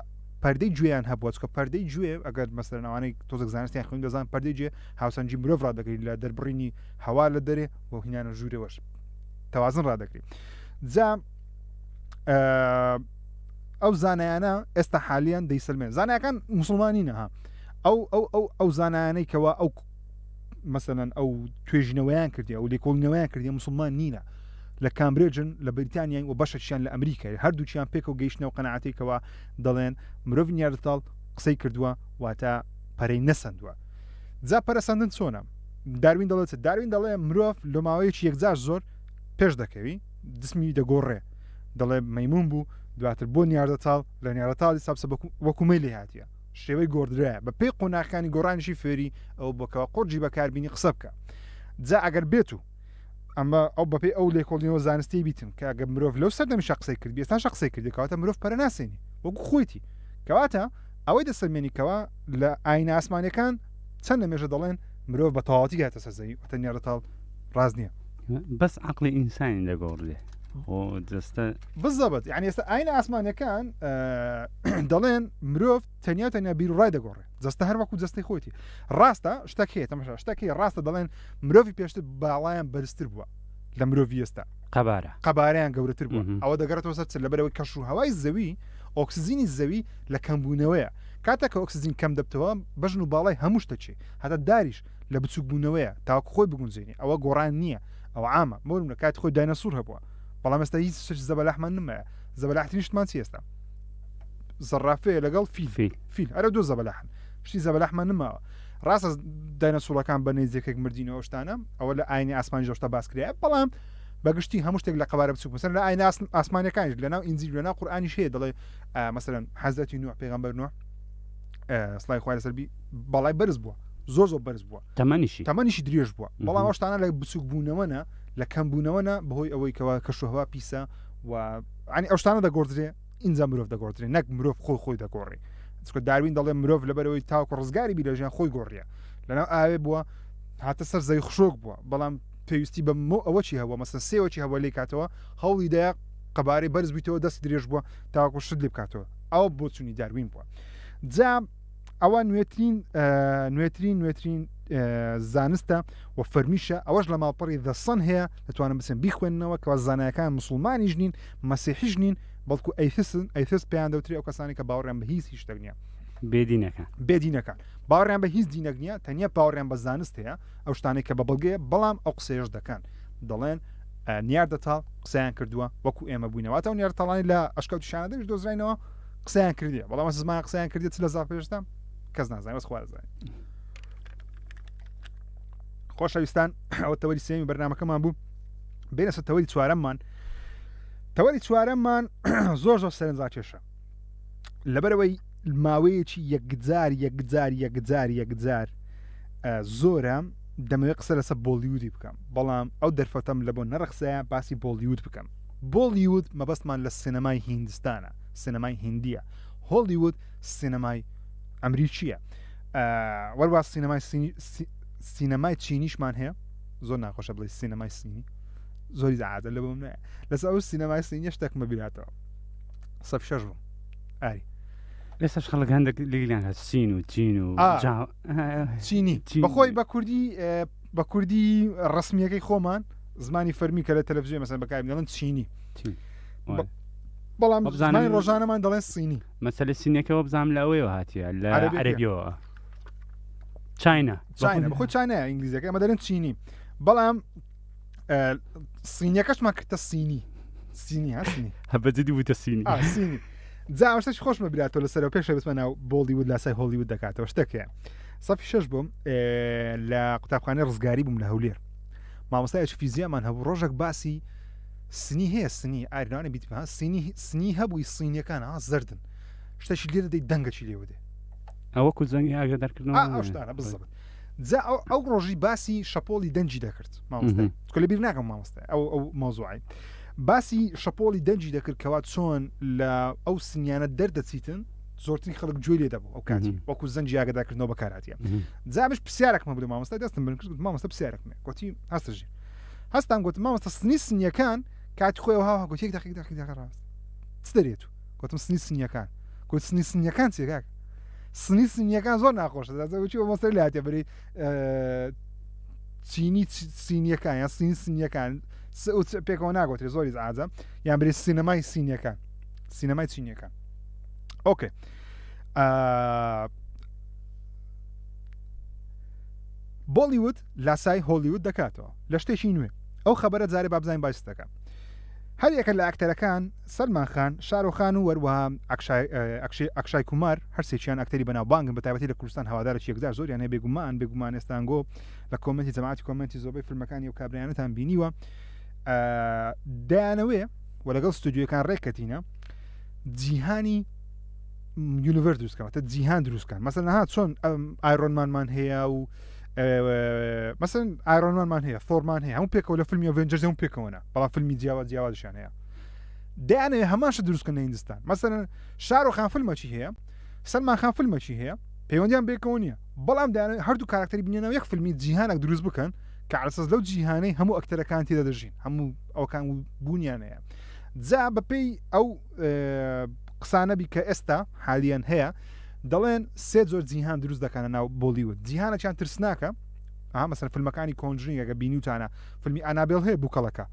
پەردەی گوێیان هەبووە چکە پەردەی گوێ ئەگەر مەسەلەن ئەوانەی تۆزێک زانستیان خوێند دەزان پەردەی گوێ هاوسەنگی مرۆڤ ڕادەگری لە دەربڕینی هەوا لە دەرێ و هینانە ژوورەوەش تەوازن ڕادەگری جا ئەو زانایانە ئێستا حالیان دەیسەلمێن زانایەکان مسلمانی نەها ئەو ئەو ئەو ئەو زانایانەی کەوا ئەو مەسەلەن ئەو توێژینەوەیان کردی ئەو لێکۆڵینەوەیان کردی مسلمان نینە لە کامبرێجن لە بەریتانیای و بەشێکیان لە ئەمریکای هەردووکیان پێکەوە گەیشتنەوە قەناعەتێکەوە دەڵێن مرۆڤ نیاردەتاڵ قسەی کردووە واتە پەرەی نەسەندووە جا پەرەسەندن چۆنە داروین دەڵێت داروین دەڵێ مرۆڤ لە ماوەیەکی یەکجار زۆر پێش دەکەوی جسمی دەگۆڕێ دەڵێ مەمون بوو دواتر بۆ نیاردەتاڵ لە نیاردەتاڵی سابسە وەکو مەلی هاتیە شێوەی گۆڕدرایە بە پێی قۆناغەکانی گۆڕانیشی فێری ئەوە بووە کەوا قورجی بەکاربینی قسە بکە جا ئەگەر بێت و ئەمە ئەو بەپێی ئەو لێکۆڵینەوە زانستی بیتن کە ئەگەر مرۆڤ لەو سەردەمیشا قسەی کرد ئێستاش قسەی کردی کەواتە مرۆڤ پەرە ناسێنی وەکو خۆیتی کەواتە ئەوەی دەسەلمێنی کەوا لە ئاینە ئاسمانەکان چەند لە مێژە دەڵێن مرۆڤ بە تەواوەتی گاتە سەر زەوی وتە نیاردەتاڵ ڕاست نییە بەس عقلی ئینسانی دەگۆڕدرێ خۆ جەستە بزەبت یعنی ئێستا ئاینە ئاسمانەکان دەڵێن مرۆڤ تەنیا تەنیا بیر ڕای دەگۆڕێ جەستە هەر وەکو جەستەی خۆیتی ڕاستە شتێک هەیە تەمەشا شتێک هەیە ڕاستە دەڵێن مرۆڤی پێشتر باڵایان بەرزتر بووە لە مرۆڤی ئێستا قەبارە قەبارەیان گەورەتر بووە ئەوە دەگەڕێتەوە سەر چ لەبەرەوەی کەش و هەوای زەوی ئۆکسجینی زەوی لە کەمبوونەوەیە کاتێک کە ئۆکسجین کەم دەبتەوە بەژن و باڵای هەموو شتەچێ هەتا داریش لە بچوک بوونەوەیە تاوەکو خۆی بگونجێنی ئەوە گۆڕان نییە ئەوە عامە بۆ نمونە کاتی خۆی داینەسور هەبووە بەڵام ئێستا هیچ شتێکی زەبەلاحمان نمایە زەبەلاحترین شتمان چی ئێستا زەڕافەیە لەگەڵ فیل فیل فیل ئەرە دوو زەبەلاحن شتی زەبەلاحمان نماوە ڕاستە داینەسوڕەکان بە نەیزەکێک مردینەوە شتانە ئەوە لە ئاینی ئاسمانی ژۆشتە باس کرایە بەڵام بەگشتی هەموو شتێک لە قەبارە بچوک مەسەلەن لە ئاینە ئاسمانەکانیش لەناو ئینجیل لەناو قورئانیش هەیە دەڵێ مەسەلەن حەزرەتی نوح پێغەمبەر نوح سڵای خوای لەسەر بی باڵای بەرز بووە زۆر زۆر بەرز بووە تەمەنیشی تەمەنیشی درێژ بووە بەڵام ئەو شتانە لە بچوک بوونەوەنە لە کەم بوونەوەنە بەهۆی ئەوەی کەوا کەشوهەوا پیسە و ینی ئەو شتانە دەگۆڕدرێ ئینجا مرۆڤ دەگۆڕدرێ نەک مرۆڤ خۆی خۆی دەگۆڕێ چونکە داروین دەڵێ مرۆڤ لەبەرەوەی تاوەکو ڕزگاری بی لە ژیان خۆی گۆڕیە لەناو ئاوێ بووە هاتە سەر زەوی خشۆک بووە بەڵام پێویستی بە مۆ ئەوە چی هەبووە مەسەن سێوەکی هەبووە لێی کاتەوە هەوڵی دایە قەبارەی بەرز بیتەوە دەستی درێژ بووە تاوەکو شت لێ بکاتەوە ئەوە بۆچوونی داروین بووە جا ئەوە نوێترین نوێترین نوێترین زانستە و فەرمیشە ئەوەش لە ماڵپەڕی The Sun هەیە دەتوانن بچن بیخوێننەوە کەوا زانایەکان مسوڵمانیش نین مەسیحیش نین بەڵکو atheist ن atheist پێیان دەوترێ ئەو کەسانی کە باوەڕیان بە هیچ هیچ شتێک نییە بێدینەکان بێدینەکان باوەڕیان بە هیچ دینێک نییە تەنیا باوەڕیان بە زانست هەیە ئەو شتانەی کە بە بەڵگەیە بەڵام ئەو قسەیەش دەکەن دەڵێن نیاردەتاڵ قسەیان کردووە وەکو ئێمە بووینەوە واتە ئەو نیاردەتاڵانی لە ئەشکەوتی شانەدەریش دۆزراینەوە قسەیان کردیە بەڵام زمان قسەیان کردیە چ لە زاپێشدا کەس نازانێت بەس خوا دەزانێت خۆشەویستان ئەوە تەوەری سێمی بەرنمەکەمان بوو بێنە سەر تەوەری چوارەممان تەوەری چوارەممان زۆر زۆر سەرنجاکێشە لەبەرەوەی ماوەیەکی یەکجار یەکجار یەکجار یەکجار زۆرە دەمەوێت قسە لەسەر بۆلیودی بکەم بەڵام ئەو دەرفەتەم لە بۆ نەڕەخسایە باسی بۆلیود بکەم بۆلیود مەبەستمان لە سینەمای هیندستانە سینەمای هندیە هۆلیود سینەمای ئەمریکیە وەروا سینەمای سینەمای چینیشمان هەیە زۆر ناخۆشە بڵێ سینەمای سینی زۆری زعادە لە بۆم لەسەر ئەو سینەمای سینیە شتێکمە بیراتەوە سەف شەش بووم ئاری ئێستاش خەڵک هەندێک لیلیان هەست سین و چین و چینی بەخۆی بە کوردی بە کوردی ڕسمیەکەی خۆمان زمانی فەرمی کە لە تەلەڤزیۆن مەسەن بەکاری دەڵێن چینی بەڵام زمانی ڕۆژانەمان دەڵێن سینی مەسەلە سینەکەەوە بزانام لە ئەوەیەوە هاتیە لە عەربیەوە چاینا چاینا بەخۆی چاینا ئینگلیزیەکە ئەمە دەڵێن چینی بەڵام سینیەکەشمان کردە سینی سینی ها سینی هەبەجدی بووتە سینی سینی جا ئەو شتێکی خۆشمە براتەوە لەسەرەوە پێش بچمە ناو بۆڵیوود لاسای هۆڵیوود دەکاتەوە شتێکەیە سەفی شەش بووم لە قوتابخانەی ڕزگاری بووم لە هەولێر مامۆستایەکی فیزیامان هەبوو ڕۆژێک باسی سنی هەیە سنی ئارنانە بیت سینی سنی هەبووی سینیەکان ها زەردن شتێکی لێ دەدەی دەنگەکی لێوە دێ ئەوەکو زەنگی ئاگادارکردنەوە ئەو شتانە بزەبت جا ئەو ڕۆژی باسی شەپۆلی دەنگی دەکرد مامۆستا چکە لە بیر ناکەم مامۆستا ئەو ئەو مۆزوعی باسی شەپۆلی دەنگی دەکرد کەوا چۆن لە ئەو سنیانە دەردەچیتن زۆرترین خەڵک گوێ لێ دەبوو ئەو کاتی وەکو زەنگی ئاگادارکردنەوە بەکاراتیە جا منیش پرسیارێکم هەبوو لە مامۆستا دەستم بن کرد مامۆستا پرسیارێکم گوتی هەستە ژیر هەستان گوتم مامۆستا سنی سنیەکان کاتی خۆی هاو گوتی یەک دقیق دقیق دقیق ڕاست چ دەرێت گوتم سنی سنیەکان گوت سنی سنیەکان چیە کاک سنی سنیەکان زۆر ناخۆشە دەزەوچی مامۆستا لاتێ بری چینی سینیەکان یان سین سینیەکان پێکەوە ناگوترێ زۆری ئازە یان بری سینەمای سینیەکان سینەمای چینیەکان ئۆکێ بۆڵیوود لاسای هۆلیوود دەکاتەوە لە شتێکی نوێ ئەو خەبەرە جارێ با بزانین باسی دەکەم هەریەکە لە ئەکتەرەکان سەلمان خان شارۆخان و وەروەها ئەکشای کومار هەرسێکیان ئەکتەری بەناوبانگن بە تایبەتی لە کوردستان هەوادارێکی یەکجار زۆریان هەیە بێگومان بێگومان ئێستانگۆ لە کۆمنتی جەماعەتی کۆمنتی زۆربەی فیلمەکانی و کابرایانەتان بینیوە دەیانەوێ و لەگەڵ ستودیۆکان ڕێککەتینە جیهانی universe دروستکەن واتە جیهان دروستکەن مەسەن ها چۆن ئایرۆنمانمان هەیە و مەسەن ئایرۆنمانمان هەیە ثۆرمان هەیە هەموو پێکەوە لە فیلمی ئەڤێنجەرز هەموو پێکەوەە بەڵام فیلمی جیاواز جیاوازشیان هەیە دەیانەوێ هەمان شت دروستکەن لە هیندستان مەسەن شارۆخان فیلمەکی هەیە سەلمان خان فیلمەکی هەیە پەیوەندیان بێکەوە نییە بەڵام دەیانەوێت هەردوو کاراکتەری بنێنەوە یەک فیلمی جیهانێک دروست بکەن کە عەلەسەس لەو جیهانەی هەموو ئەکتەرەکان تێدا دەژین هەموو ئەوکان بوونیان هەیە جا بەپێی ئەو قسانە بی کە ئێستا حالیان هەیە دەڵێن سێ جۆر جیهان دروست دەکەنە ناو بۆلیوود جیهانەکیان ترسناکە ئەها مەسەر فیلمەکانی کۆنجرینگ ئەگە بینیوتانە فیلمی ئانابێل هەیە بووکەڵەکە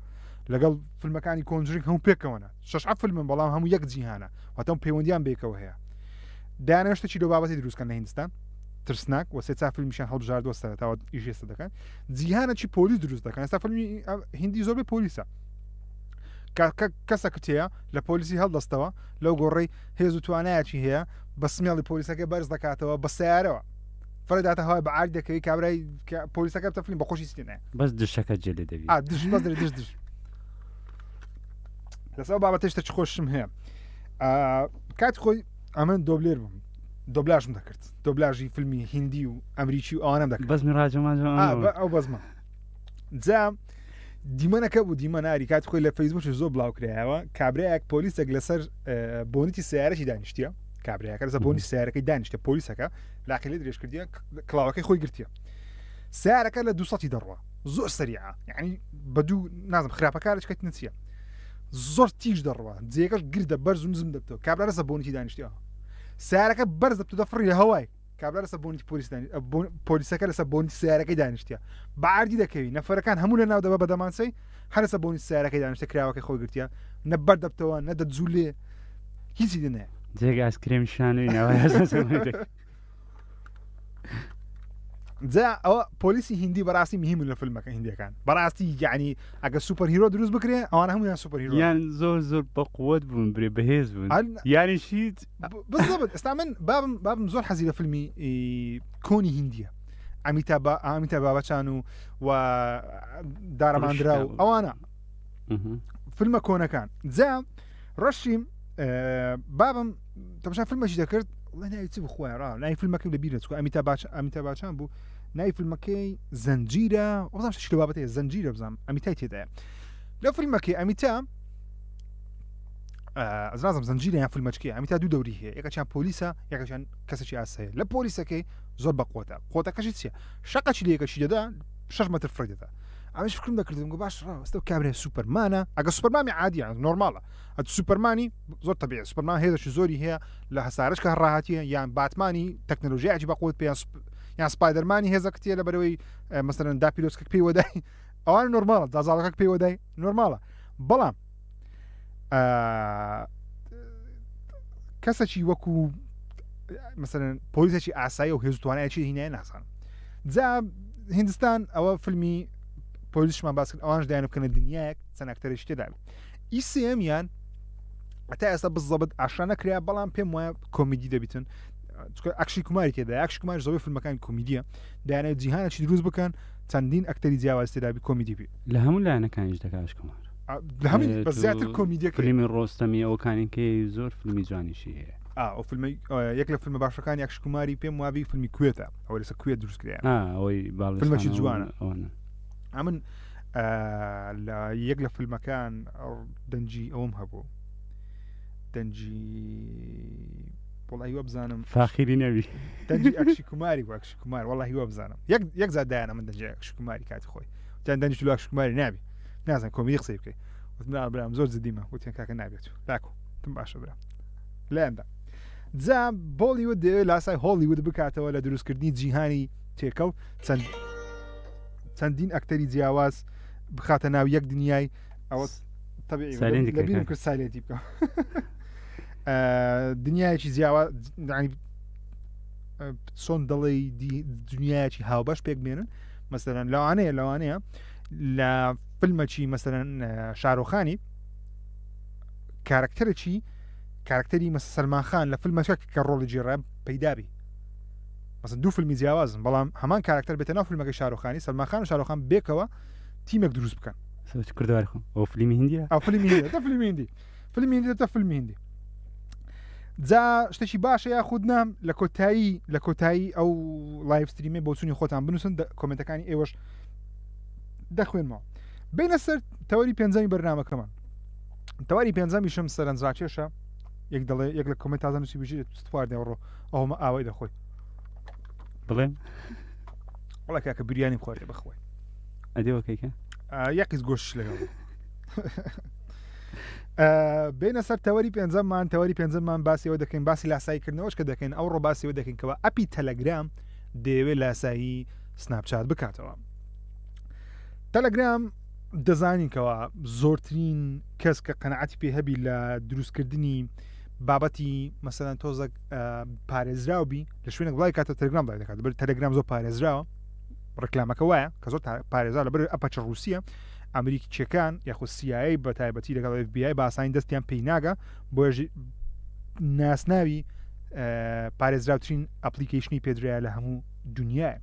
لەگەڵ فیلمەکانی کۆنجرینگ هەموو پێکەوەنە شەش فیلمن بەڵام هەموو یەک جیهانە واتە پەیوەندیان بێکەوە هەیە دایانە شتێکی لەو بابەتی دروستکەن لە هیندستان ترسناک و سێ چا فیلمیشان هەڵبژاردووە سەرەتاوە ئیش ئێستا دەکەن جیهانەکی پۆلیس دروست دەکەن ئێستا فیلمی هندی زۆربەی پۆلیسە کەسەکە تەیە لە پۆلیسی هەڵدەستەوە لەو گۆڕی هێز و توانایەکی هەیە بە سمێڵی پۆلیسەکە بەرز دەکاتەوە بە سیارەوە فڕێداتە هەوای بە عاری دەکەوی کابرای پۆلیسەکە تەفلیم بە خۆشی سینە بەس دشەکە جێ لێ دەبی دش بەس دش دش لەسەر بابەتە شتە خۆشم هەیە کات خۆی ئەمن دۆبلێر بووم دۆبلاژم دەکرد دۆبلاژی فیلمی هندی و ئەمریکی و ئەوانم دەکرد بەزمی ڕاجەمان ئەو بەزمە جا دیمەنەکە بوو دیمەناری کات خۆی لە فەیسبوک زۆر بڵاو کرایەوە کابراایەک پۆلیسێک لەسەر بۆنیتی سیارەی دانیشتە کابراەکە لەسەر بۆنی سیارەکەی دانیشتە پۆلیسەکە لاقی لێ درێژ کردیە کڵاوەکەی خۆی گرتیە سیارەکە لە 200 دەڕوە زۆر سەریعە یعنی بە دوو نازم خراپەکارش کەت نچیە زۆر تیژ دەڕوە جێگەش گردە بەرز و نزم دەبتەوە کابرا لەسەر بۆنیتی دانیشتیەوە سیارەکە بەرز دەبتە دەفڕی لە هەوای. کابرا لەسەر بۆنی پۆلیس پۆلیسەکە لەسەر بۆنی سیارەکەی دانیشتە بە عردی دەکەوی نەفەرەکان هەموو لە ناو دەبە بە دەمانچەی هەر لەسەر بۆنی سیارەکەی دانیشتە کراوەکەی خۆی گرتیە نە بەر دەبتەوە نە دەجوولێ هیچی دنێ جێگە ئاسکرێم شانوی ناوە جا ئەوە پۆلیسی هندی بەڕاستی مهمن لە فیلمەکە هندیەکان بەڕاستی یعنی ئەگە super hero دروست بکرێ ئەوان هەمویان super hero یان زۆر زۆر بەقوت بوون برێ بەهێز بوون یانی شیت بزبت ئێستا من بابم بابم زۆر حەزی لە فیلمی کۆنی هندیە ئەمیتا بە ئامیتا بابەچان و و دارەماندرا و ئەوانە فیلمە کۆنەکان جا ڕەشیم بابم تەماشا فیلمەشی دەکرد وڵای ناوی چ بوو خوایە ڕا ناوی فیلمەکەم لە بیر نەچوو ئەمیتا باچ ئەمیتا باچان بوو ناوی فیلمەکەی زەنجیرە وەزانم شتێکی لە بابەتەیە زەنجیرە بزانم ئەمیتای تێدایە لە فیلمەکەی ئەمیتا ئەز نازم زەنجیرە یان فیلمەچکەیە ئەمیتا دوو دەوری هەیە یەکەچیان پۆلیسە یەکەچیان کەسێکی ئاسایە لە پۆلیسەکەی زۆر بەقوەتە قوتەکەشی چییە شەقەچی لە یەکەچی دەدا 6 متر فڕی دەدا ئەمەش فکرم دەکردم گو باش ڕاستە کابرای سوپەرمانە ئەگە سوپەرمانی عادیە نۆرماڵە ئەت سوپەرمانی زۆر تەبیعی سوپەرمان هێزێکی زۆری هەیە لە هەسارەش کە ڕاهاتیە یان باتمانی تەکنەلۆژیایکی بەقوت پێ یان سپایدەرمانی هێزەکتیە لە بەرەوەی مەسەرەن دا پیرۆسکە پێوەدای ئەوان نۆرماڵە دازاڵەکە پێوەدای نۆرماڵە بەڵام کەسەکی وەکو مەسەرەن پۆلیسێکی ئاسایی و هێز توانایکی هینای نازانم جا هندستان ئەوە فیلمی پۆلیسمان باس کرد ئەوانش دایان بکەنە دنیایەک چەند ئەکتەرێکی تێدا بێت ئی سێیەمیان تا ئێستا بزەبت ئاشنا نەکرا بەڵام پێم وایە کۆمیدی دەبیتن چونکە ئەکشی کوماری تێدا ئەکشی کومار زۆربەی فیلمەکانی کۆمیدیە دایانەوێت جیهانێکی دروست بکەن چەندین ئەکتەری جیاواز تێدابی کۆمیدی بی لە هەموو لایەنەکانیش دەکات کومار لە هەمووی بەس زیاتر کۆمیدیەکەی فیلمی ڕۆستەمی ئەوکانێکی زۆر فیلمی جوانیشی هەیە ئەو فیلمی یەک لە فیلمە باشەکانی ئەکش کوماری پێم وابی فیلمی کوێتە ئەوەی لەسەر کوێت دروست کرایە ئەوەی فیلمێکی جوانە ئەوانە ئەمن لە یەک لە فیلمەکان دەنگی ئەوم هەبوو دەنگی وڵی وە بزانم فاخیری نەوی دەنگی ئەکشی کوماری بوو ئەکشی کومار وڵی وە بزانم یەک یەک زار دایانە من دەنگی ئەکشی کوماری کاتی خۆی جان دەنگی تو ئەکشی کوماری نابی نازان کۆمیدی قسەی بکەی وتم برام زۆر جدیمە وتیان کاکە نابێت لاکو تم باشە برام لایەندا جا بۆلیوود دەیەوێت لاسای هۆڵیوود بکاتەوە لە دروستکردنی جیهانی تێکەڵ چەند چەندین ئەکتەری جیاواز بخاتە ناو یەک دنیای ئەوە لەبیرم کرد silent ی بکەم دنیایەکی جیاواز چۆن دەڵێ دنیایەکی هاوبەش پێک بێنن مەسەرەن لەوانەیە لەوانەیە لە فیلمەکی مەسەرەن شارۆخانی کارکتەرێکی کارکتەری مەسە سەلمان خان لە فیلمەکە کە ڕۆڵی جێڕە پەیدابی مەسەن دوو فیلمی جیاوازن بەڵام هەمان کارکتەر بێتە ناو فیلمەکەی شارۆخانی سەلمان خان و شارۆخان بێکەوە تیمێک دروست بکەن کردوار خۆ ئەو فیلمی هندیە ئەو فیلمی هندیە تە فیلمی هندی فیلمی هندی تە فیلمی هندی جا شتێکی باشە یاخود نام لە کۆتایی لە کۆتایی ئەو live stream ێ بۆچوونی خۆتان بنووسن کۆمنتەکانی ئێوەش دەخوێنمەوە بینە سەر تەوەری پێنجەمی بەرنامەکەمان تەواری پێنجەمیشم سەرنجڕاکێشە یەک دەڵێ یەک لە کۆمنت تازە نووسی بژیرێت خواردنەوە ڕۆ ئەومە ئاوای دەخۆی بڵێ وڵا کاکە بریانی خواردێ بەخوای ئەدێوەکەیکە یەکیز گۆش لەگەڵ بینە سەر تەوەری پێنجەممان تەوەری پێنجەممان باسیەوە دەکەین باسی لاساییکردنەوەش کە دەکەین ئەو ڕۆ باسیەوە دەکەین کەەوە ئەپی تەلەگرام دەیەوێت لاسایی سناپچات بکاتەوە تەلەگرام دەزانین کەوا زۆرترین کەس کە قەنەعەتی پێ هەبی لە دروستکردنی بابەتی مەسەلەن تۆزەک پارێزراو بی لە شوێنێک بڵای کاتە تەلگرام بڵای دەکات بەر تەلگرام زۆر پارێزراوە ڕکلامەکە وایە کە زۆر پارێزا لە بەر ئەپەچ ڕوسیە ئەمریکیەکان یاخود CIA بە تایبەتی لەگەڵ FBI باسانی دەستیان پێی ناگە بۆیە ناسناوی پارێزراوترین ئەپلیکیشنی پێدرایە لە هەموو دنیاە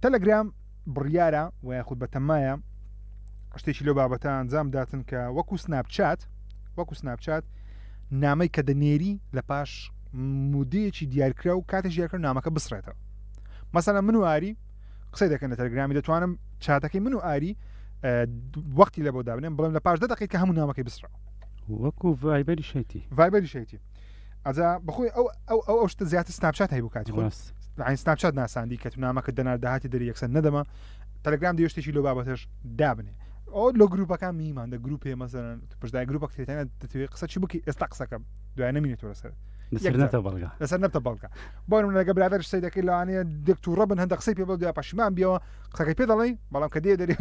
تەلەگرام بڕیارە و یاخود بەتەمایە شتێکی لەو بابەتە ئەنجام داتن کە وەکو سناپچات وەکو سناپچات نامەی کە دەنێری لە پاش مودەیەکی دیارکرا و کاتێک دیارکرا نامەکە بسڕێتەوە مەسەلەن من و ئاری قسەی دەکەن لە تەلگرامی دەتوانم چاتەکەی من و ئاری وەختی لە بۆ دابنێم بڵێم لە پاش دە دقیقە هەموو نامەکەی بسڕەوە وەکو ڤایبەری شێتی ڤایبەری شێتی ئەجا بەخۆی ئەو ئەو ئەو ئەو شتە زیاتر سناپچات هەیبوو کاتی خۆی ڕاست یعنی سناپچات ناساندی کە تو نامەکە دەنار داهاتی دەری یەکسەر نەدەما تەلەگرام دەیەوێت شتێکی لەو بابەتەش دابنێ ئەو لە گروپەکان میمان دە گروپێ مەسەلەن تو پشدای گروپەک تێتانە دەتەوێت قسە چی بکەی ئێستا قسەکەم دوای نەمینێتەوە لەسەر. لەسەر نەبتە بەڵگە لەسەر نەبتە بەڵگە بۆ نمونە لەگە برادەر سەی دەکەی لەوانەیە دێک تووڕە بن هەندە قسەی پێ بڵێ دوای پەشیمان بیەوە قسەکەی پێ دەڵێی بەڵام کە دێ دەرێ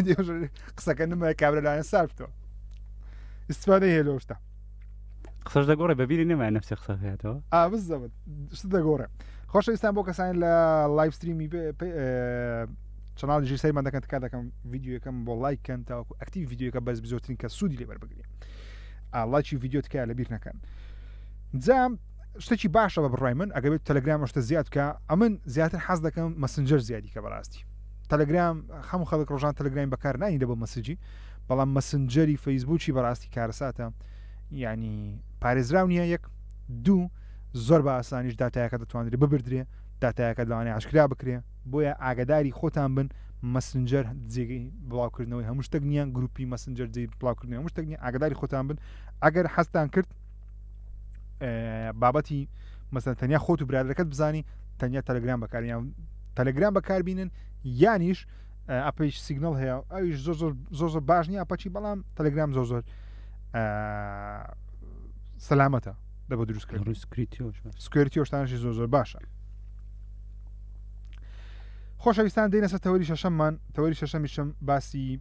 قسەکە نمە کابرا لەوانەیە سار بتەوە ئیسفادەی هەیە لەو شتە قسەش دەگۆڕێ بەبیری نەمایە نەفسی قسە بکاتەوە ئا بزەبت شت دەگۆڕێ خۆشەویستان بۆ کەسانی لە live stream ی channel ی ژیر سەیرمان دەکەن تکا دەکەم ڤیدیۆیەکەم بۆ لایک کەن تاوەکو active ڤیدیۆکە بەس زۆرترین کە سوودی لێ وەربگرین لایکی ڤیدیۆ تکایە لەبیر نەکەن جا شتێکی باشە بە بڕای من ئەگەر بێت تەلەگرام شتە زیاد بکە ئەمن زیاتر حەز دەکەم مەسنجەر زیادی کە بەڕاستی تەلەگرام هەموو خەڵک ڕۆژان تەلەگرامی بەکار نانی لە بۆ message ی بەڵام مەسنجەری فەیسبوکی بەڕاستی کارەساتە یعنی پارێزراو نییە یەک دوو زۆر بە ئاسانیش داتایەکە دەتوانرێت ببردرێ داتایەکە لەوانەیە ئاشکرا بکرێ بۆیە ئاگداری خۆتان بن مەسنجەر جێگەی بڵاوکردنەوەی هەموو شتێک نییە گروپی مەسنجەر جێی بڵاوکردنەوەی هەموو شتێک نییە ئاگداری خۆتان بن ئەگەر حەزتان کرد بابەتی مەسەن تەنیا خۆت و برادەکەت بزانی تەنیا تەلەگرام بەکاریان تەلەگرام بەکاربینن یانیش ئەپیش سیگنڵ هەیە ئەویش زۆر زۆر زۆر زۆر باش نییە ئەپەچی بەڵام تەلەگرام زۆر زۆر سەلامەتە دە بۆ دروستکردن security شتانشی زۆر زۆر باشە خۆشەویستان دێنە سەر تەوەری شەشەممان تەوەری شەشەمیشم باسی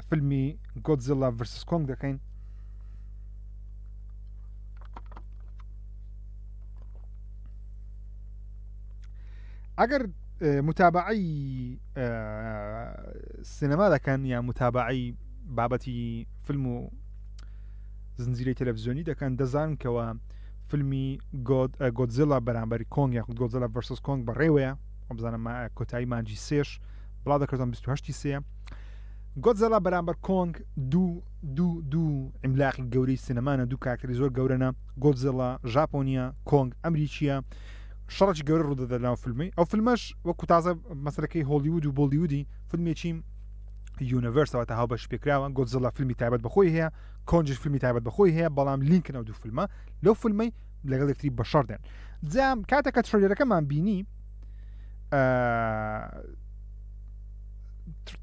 فیلمی گۆدزیلا versus کۆنگ دەکەین ئەگەر متابعی سینەما دەکەن یا متابعی بابەتی فیلم و زنجیرەی تەلەڤزیۆنی دەکەن دەزان کەەوە فیلمی گۆدزیلا بەرامبەری کۆنگ یاخود گۆدزیلا versus کۆنگ بەڕێوەیە بزانم کۆتایی مانجی سێش بڵاو دەکردم 28 سێ گۆدزیلا بەرامبەر کۆنگ دوو دوو دوو عیملاقی گەورەی سینەمانە دوو کاکتەری زۆر گەورەنە گۆدزیلا ژاپۆنیە کۆنگ ئەمریکیە شەڕێکی گەورە ڕوودەدات لەناو فیلمی ئەو فیلمەش وەکو تازە مەسەلەکەی هۆلیوود و بۆلیوودی فیلمێکی universe ەوە تا هاوبەش پێکراوە گۆدزیلا فیلمی تایبەت بەخۆی هەیە کۆنجش فیلمی تایبەت بەخۆی هەیە بەڵام لینکن ئەو دوو فیلمە لەو فیلمەی لەگەڵ یەکتری بەشەڕ دێن جام کاتێک کە trailer ەکەمان بینی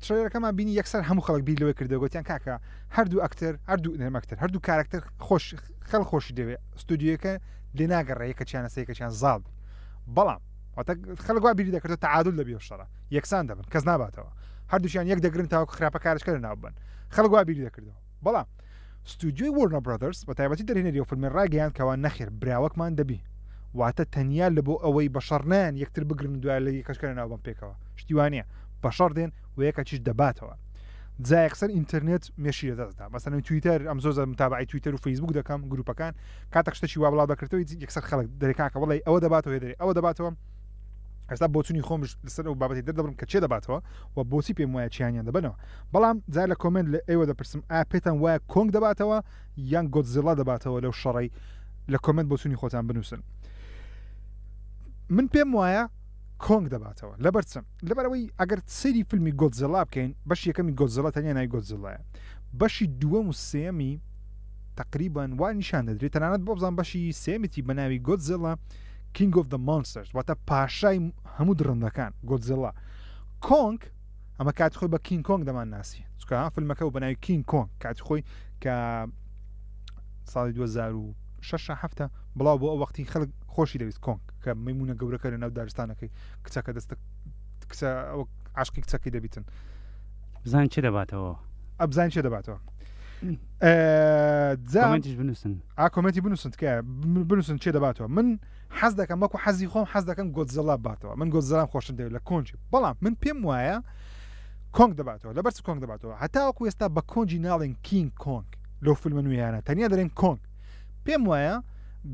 trailer ەکەمان بینی یەکسەر هەموو خەڵک بیر لەوەی کردەوە گوتیان کاکە هەردوو ئەکتەر هەردوو نەرم ئەکتەر هەردوو کارکتەر خۆش خەڵ خۆشی دەوێ ستودیۆکە لێ ناگەڕێ یەکەچیانە سێکەچیان زاڵ بەڵام واتە خەڵک وا بیری دەکردەوە تعادل دەبی ئەو شەڕە یەکسان دەبن کەس ناباتەوە هەردووشیان یەک دەگرن تاوەکو خراپەکارشکە لەناو ببەن خەڵک وا بیری دەکردەوە بەڵام ستودیۆی وۆرنەر برادەرز بە تایبەتی دەرهێنەری ئەو فیلمە ڕایگەیاند کەوا نەخێر براوەکمان دەبی واتە تەنیا لە بۆ ئەوەی بە شەڕ نایەن یەکتر بگرن و دوای لە یەکەشکە لەناو بەن پێکەوە شتی وا نییە بە شەڕ دێن و یەکەکیش دەباتەوە جا یەکسەر ئینتەرنێت مێشی لەدەستدا مەسەلەن تویتەر ئەم زۆر زۆر متابعەی تویتەر و فەیسبوک دەکەم گروپەکان کاتێک شتێکی وا بڵاو دەکردەوە یەکسەر خەڵک دەرێ کاکە وڵی ئەوە دەباتەوە دەرێ ئەوە دەباتەوە ئێستا بۆچونی خۆمش لەسەر ئەو بابەتی دەردەبڕم کە چێ دەباتەوە و بۆچی پێم وایە چیانیان دەبەنەوە بەڵام جا لە comment لە ئێوە دەپرسم ئایا پێتان وایە کۆنگ دەباتەوە یان گۆدزیلا دەباتەوە لەو شەڕەی لە comment بۆچونی خۆتان بنووسن من پێم وایە کۆنگ دەباتەوە لەبەر چم لەبەرەوەی ئەگەر سەیری فیلمی گۆدزیلا بکەین بەشی یەکەمی گۆدزیلا تەنیا ناوی گۆدزیلایە بەشی دووەم و سێمی تقریبا وا نیشان دەدرێت تەنانەت بۆ بزان بەشی سێمیتی بە ناوی گۆدزیلا King of the Monsters واتە پاشای هەموو دڕندەکان گۆدزیلا کۆنگ ئەمە کاتی خۆی بە کینگ کۆنگ دەمان ناسی چکە فیلمەکە و بەناوی کینگ کۆنگ کاتی خۆی کە ساڵی 2006 هەفتە بڵاو بۆ ئەو وەختی خەڵک خۆشی دەویست کۆنگ کە مەمونە گەورەکە لە ناو دارستانەکەی کچەکە دەستە کچە ئەو عاشقی کچەکەی دەبیتن بزان چی دەباتەوە ئەبزان چێ دەباتەوە کۆمنتیش بنووسن ئا کۆمنتی بنووسن تکایە بنووسن چێ دەباتەوە من حەز دەکەم وەکو حەزی خۆم حەز دەکەم گۆدزەلا باتەوە من گۆدزەلام خۆشم دەوێت لە کۆنجی بەڵام من پێم وایە کۆنگ دەباتەوە لەبەر چ کۆنگ دەباتەوە هەتاوەکو ئێستا بە کۆنجی ناڵێن کینگ کۆنگ لەو فیلمە نوێیانە تەنیا دەرێن کۆنگ پێم وایە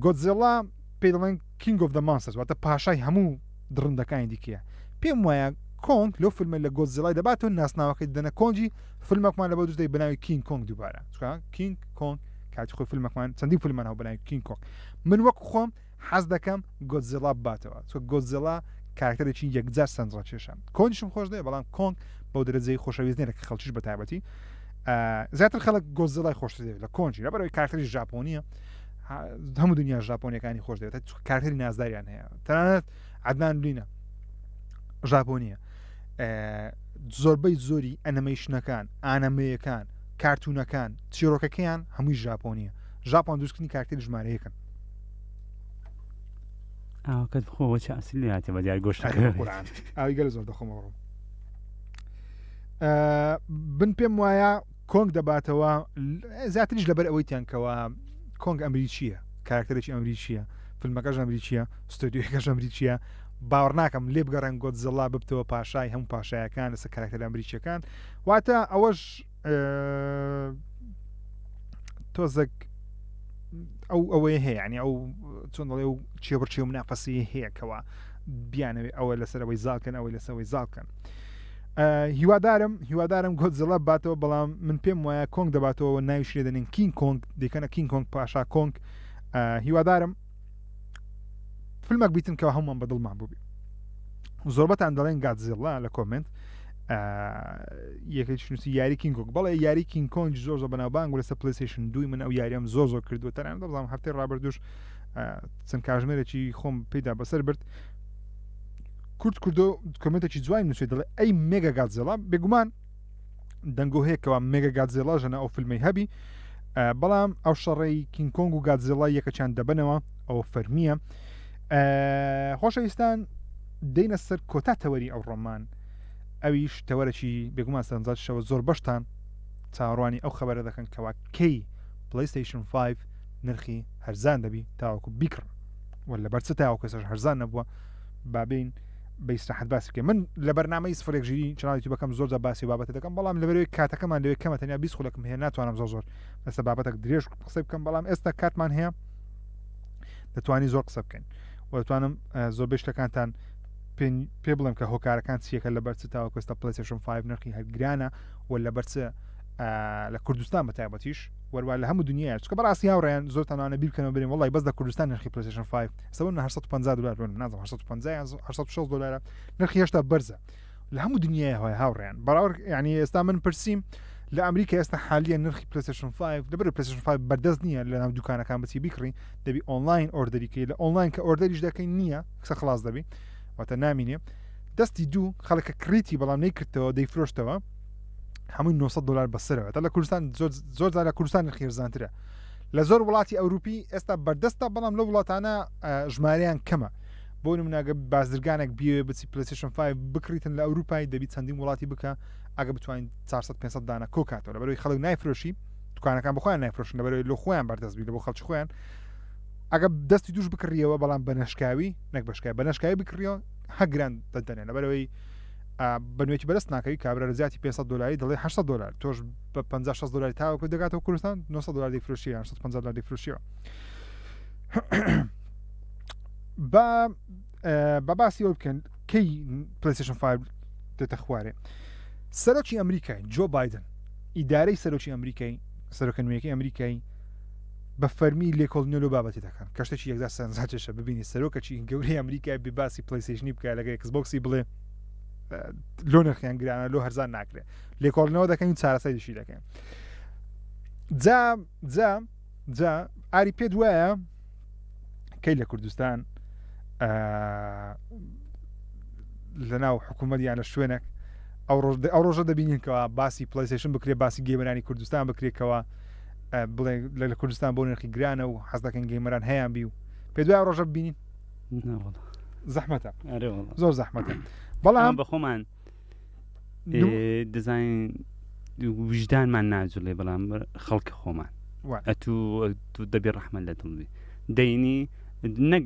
گۆدزێڵا پێی دەڵێن King of the Monsters واتە پاشای هەموو دڕندەکانی دیکەیە پێم وایە کۆنگ لەو فیلمە لە گۆدزێڵای دەباتەوە ناسناوەکەی دەدەنە کۆنجی فیلمەکمان لەبەر دروست دەبێت بەناوی کینگ کۆنگ دووبارە چونکە کینگ کۆنگ کاتی خۆی فیلمەکمان چەندین فیلمان هەبوو بەناوی کینگ کۆنگ من وەک خۆم حەز دەکەم گۆدزێڵا بباتەوە چونکە گۆدزێڵا کارکتەرێکی یەکجار سەرنجڕاکێشە کۆنگیشم خۆش دەوێت بەڵام کۆنگ بەو دەرەجەی خۆشەویست نییە کە خەڵکیش بە تایبەتی زیاتر خەڵک گۆدزێڵای خۆشتر دەوێت لە کۆنجی لەبەرەوەی کارکتەری ژاپۆنیە هەموو دنیا ژاپۆنیەکانی خۆش دەوێت کارکتەری نازداریان هەیە تەنانەت عدنان بلینە ژاپۆنیە زۆربەی زۆری ئەنەمەیشنەکان ئانەمەیەکان کارتونەکان چیرۆکەکەیان هەمووی ژاپۆنیە ژاپۆن دروستکردنی کارکتەری ژمارەیەکن. ئاوەکەت بخۆوە چ ئەسلی لێ هاتێ بە دیار گۆشتەکە ئەرێ قورئان ئاوی گەلە زۆر دەخۆمەوە ڕۆم بن پێم وایە کۆنگ دەباتەوە زیاتریش لەبەر ئەوەی تیانکەوە کۆنگ ئەمریکیە کارکتەرێکی ئەمریکیە فیلمەکەش ئەمریکیە ستۆدیۆکەش ئەمریکیە باوەڕ ناکەم لێ بگەڕێن گۆدزڵا ببتەوە پاشای هەموو پاشایەکان لەسەر کارکتەر ئەمریکیەکان واتە ئەوەش تۆزێک ئەو ئەوەی هەیە ینی ئەو چۆن دەڵێ و چێبڕچێ و منافەسی هەیەکەوە بیانەوێ ئەوە لەسەرەوەی زاڵکەن ئەوەی لەسەوەی زاڵکەن هیوادارم هیوادارم گۆدزڵا باتەوە بەڵام من پێم وایە کۆنگ دەباتەوە ناویش لێ دەنێن کینگ کۆنگ دەکەنە کینگ کۆنگ پاشا کۆنگ هیوادارم فیلمێک بیتن کە هەمووان بەدڵمان بووبی زۆربەتان دەڵێن گادزیڵا لە کۆمنت یەکێک نووسی یاری کینگ کۆنگ بەڵێ یاری کینگ کۆنگ زۆر زۆر بەناوبانگ و لەسەر پلیستیشن دووی من ئەو یاریام زۆر زۆر کردووە تەنانەت دەزانم هەفتەی ڕابردووش چەند کاژمێرێکی خۆم پێدا بەسەر برد کورد کوردۆ کۆمنتێکی جوانی نووسی دەڵێ ئەی مێگا گادزێڵا بێگومان دەنگۆ هەیە کەوا مێگا گادزێڵا ژەنە ئەو فیلمەی هەبی بەڵام ئەو شەڕەی کینگ کۆنگ و گادزێڵا یەکەچیان دەبنەوە ئەوە فەرمیە خۆشەویستان دێنە سەر کۆتا تەوەری ئەو ڕۆمان ئەویش تەوەرەکی بێگومان سەرنجڕاکێشەوە زۆر بەشتان چاوەڕوانی ئەو خەبەرە دەکەن کەوا کەی پلیستیشن 5 نرخی هەرزان دەبی تاوەکو بیکڕن و لەبەر چ تاوەکو ئێستاش هەرزان نەبووە با بێین بە ئیسراحەت باسی بکەین من لە بەرنامەی سفرێک ژیری چناڵی یوتیوبەکەم زۆر جار باسی بابەتە دەکەم بەڵام لەبەرەوەی کاتەکەمان لەوێ کەمە تەنیا 20 خولەکم هەیە ناتوانم زۆر زۆر لەسەر بابەتێک درێژ قسە بکەم بەڵام ئێستا کاتمان هەیە دەتوانین زۆر قسە بکەین و دەتوانم زۆربەی شتەکانتان پێ بڵێم کە هۆکارەکان چیەکە لەبەر چ تاوەکو ئێستا پلەیستەیشن 5 نرخی هەر گرانە و لەبەر چ لە کوردستان بە تایبەتیش وەروا لە هەموو دنیاە چکە بەڕاستی هاوڕێیان زۆرتانوانە بیر بکەنەوە برێن وڵی بەس لە کوردستان نرخی پلەیستەیشن 5 ئێستا 850 دلار بن نازم 850 یان 860 دلارە نرخی هێشتا بەرزە لە هەموو دنیای هەیە هاوڕێیان بەراورد یعنی ئێستا من پرسییم لە ئەمریکا ئێستا حالیە نرخی پلەیستەیشن 5 لەبەر پلەیستەیشن 5 بەردەست نییە لە ناو دوکانەکان بچی بیکڕی دەبی ئۆنلاین ئۆردەریکەی لە ئۆنلاین کە ئۆردەریش دەکەین نییە قسە خلاص دەبی واتە نامینێ دەستی دوو خەڵکە کڕیتی بەڵام نەیکردەوە دەیفرۆشتەوە هەمووی 900 دلار بەسەرەوە تا لە کوردستان زۆر زۆر جار لە کوردستان نرخی هەرزانترە لە زۆر وڵاتی ئەوروپی ئێستا بەردەستە بەڵام لە وڵاتانە ژمارەیان کەمە بۆ نموناگە بازرگانێک بیەوێ بچی پلیستیشن 5 بکڕیتن لە ئەوروپای دەبی چەندین وڵاتی بکە ئەگە بتوانین 400 500 دانە کۆ کاتەوە لەبەرەوەی خەڵک نایفرۆشی دوکانەکان بخۆیان نایفرۆشن لەبەرەوەی لۆ خۆیان بەردەست بی لە بۆ خەڵکی خۆیان ئەگە دەستی دوش بکڕیەوە بەڵام بە نەشکاوی نەک بەشکای بە نەشکاوی بکڕیەوە هەگران دەدەنێ لەبەرەوەی بە نوێکی بەرست ناکەوی کابرا لە زیاتی 500 دلاری دەڵێ 800 دلار تۆش بە 50 60 دلاری تاوەکو دەگاتەوە کوردستان 900 دلار دەیفرۆشی یان 150 دلار دەیفرۆشیەوە با بە باسی ئەوە بکەن کەی پلیستیشن 5 دێتە خوارێ سەرۆکی ئەمریکای جۆ بایدن ئیدارەی سەرۆکی ئەمریکای سەرۆکە نوێیەکەی ئەمریکای بە فەرمی لێکۆڵینەوە لەو بابەتی دەکەن کە شتێکی یەکجار سەرنجڕاکێشە ببینی سەرۆکەکی گەورەی ئەمریکای بێ باسی پلیستیشنی بکە لەگە ئێکسبۆکسی بڵێ لۆ نرخیان گرانە لۆ هەرزان ناکرێت لێکۆڵینەوە دەکەین چارەسەریشی دەکەین جا جا جا ئاری پێت وایە کەی لە کوردستان لەناو حکوومەت یان لە شوێنێک ئەو ڕۆژ ئەو ڕۆژە دەبینین کەەوە باسی پلیسیشن بکرێ باسی گەیمەرانی کوردستان بکرێتەوە بڵێ لە کوردستان بۆ نرخی گرانە و حەز دەکەن گەیمەران هەیان بی و پێ دوای ڕۆژە ببینین زەحمەتە زۆر زەحمەتە بەڵام بەخۆمان دەزانین وژدانمان ناجوڵێ بەڵام خەڵکە خۆمان ئەتوو دەبێ ڕەحمە لە دڵبی دەینی نەک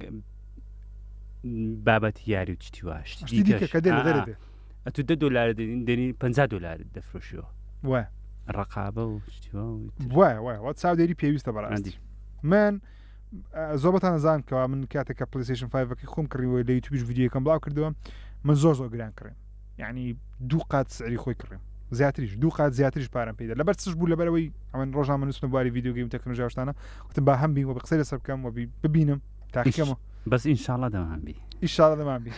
بابەتی یاری و چتی واش ئەتو دە دلار دێنی 50 دلار دەفرۆشیەوە ڕقابە و وایە وایە چاودێری پێویستە بەڕاستی من زۆربەتان ئەزان کەوا من کاتێک کە پلیستیشن 5ەکەی خۆم کڕیوە لە یوتیوبیش ڤیدیۆکەم بڵاو کردەوە من زۆر زۆر گران کڕیم یعنی دوو قات سعری خۆی کڕیم زیاتریش دوو قات زیاتریش پارەم پێدا لەبەر چش بوو لەبەرەوەی ئەمن ڕۆژان من نووسم بواری ڤیدیۆ گەیم تەکنۆلۆژیا شتانە وتم با هەم بین و قسەی لەسەر بکەم و ببینم تاقیکەمەوە بەس ئینشاءاللە دەمان بی ئینشاءاللە دەمان بی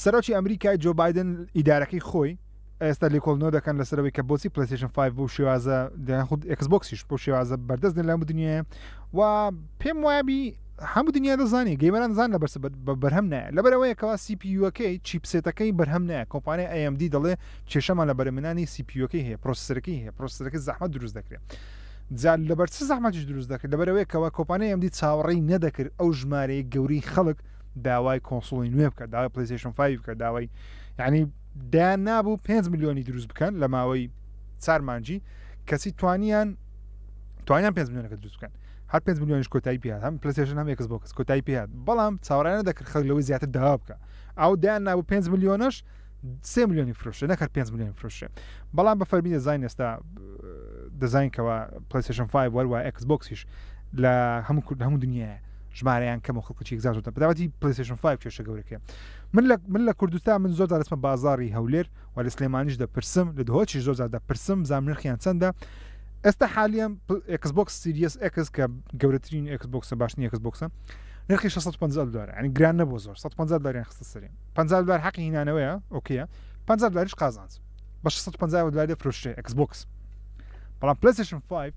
سەرۆکی ئەمریکای جۆ بایدن ئیدارەکەی خۆی ئێستا لێکۆڵنەوە دەکەن لەسەرەوەی کە بۆچی پلیستیشن 5 بۆ شێوازە خود ئێکسبۆکسیش بۆ شێوازە بەردەست لە هەموو دنیاە و پێم وایبی هەموو دنیا دەزانانی گەیمەران زان لە بەرس بەرهەم نایە لەبەرەوەیە کەوا CPU-ەکەی چیپسێتەکەی بەرهەم نایە کۆمپانیای AMD دەڵێ کێشەمان لە بەرەمێنانی CPU-ەکەی هەیە پرۆسسەرەکەی هەیە پرۆسسەرەکەی زەحمەت دروست دەکرێت. جا لەبەر چ زەحمەتیش دروست دەکرد لەبەرەوەی کەوا کۆمپانیای AMD چاوەڕێی نەدەکرد ئەو ژمارەیە گەورەی خەڵک داوای console ی نوێ بکە داوای PlayStation 5 بکە داوای یعنی دایان نابوو 5 میلیۆنی دروست بکەن لە ماوەی چار مانجی کەسی توانیان توانیان 5 میلیۆنەکە دروست بکەن هەر 5 میلیۆنیش کۆتایی پێ هەم PlayStation هەم Xbox کۆتایی پێ بەڵام چاوەڕێ نەدەکرد خەڵک لەوەی زیاتر داوا بکە ئەو دایان نابوو 5 میلیۆنەش سێ میلیۆنی فرۆشێ نەکەر 5 میلیۆن فرۆشێ بەڵام بە فەرمی دەزانین ئێستا دەزانین کەەوە PlayStation 5 وەروە Xbox یش لە هەموو کورد هەموو دنیاە ژمارەیان کەم و خەڵکی یەکجار زۆرتر بەداوەتی PlayStation 5 کێشە گەورەکە من لە من لە کوردستان من زۆر جار دەچمە بازاڕی هەولێر و لە سلێمانیش دەپرسم لە دهۆکیش زۆر جار دەپرسم زام نرخیان چەندە ئێستا حالیان Xbox Series X کە گەورەترین Xbox ە باشترین Xbox ە نرخی 650 دلار یعنی گران نەبوو زۆر 150 دلاریان خستە سەری 50 دلار حەقی هینانەوەیە okay ە 50 دلاریش قازانج بە 650 دلار دەفرۆشرێ Xbox بەڵام PlayStation 5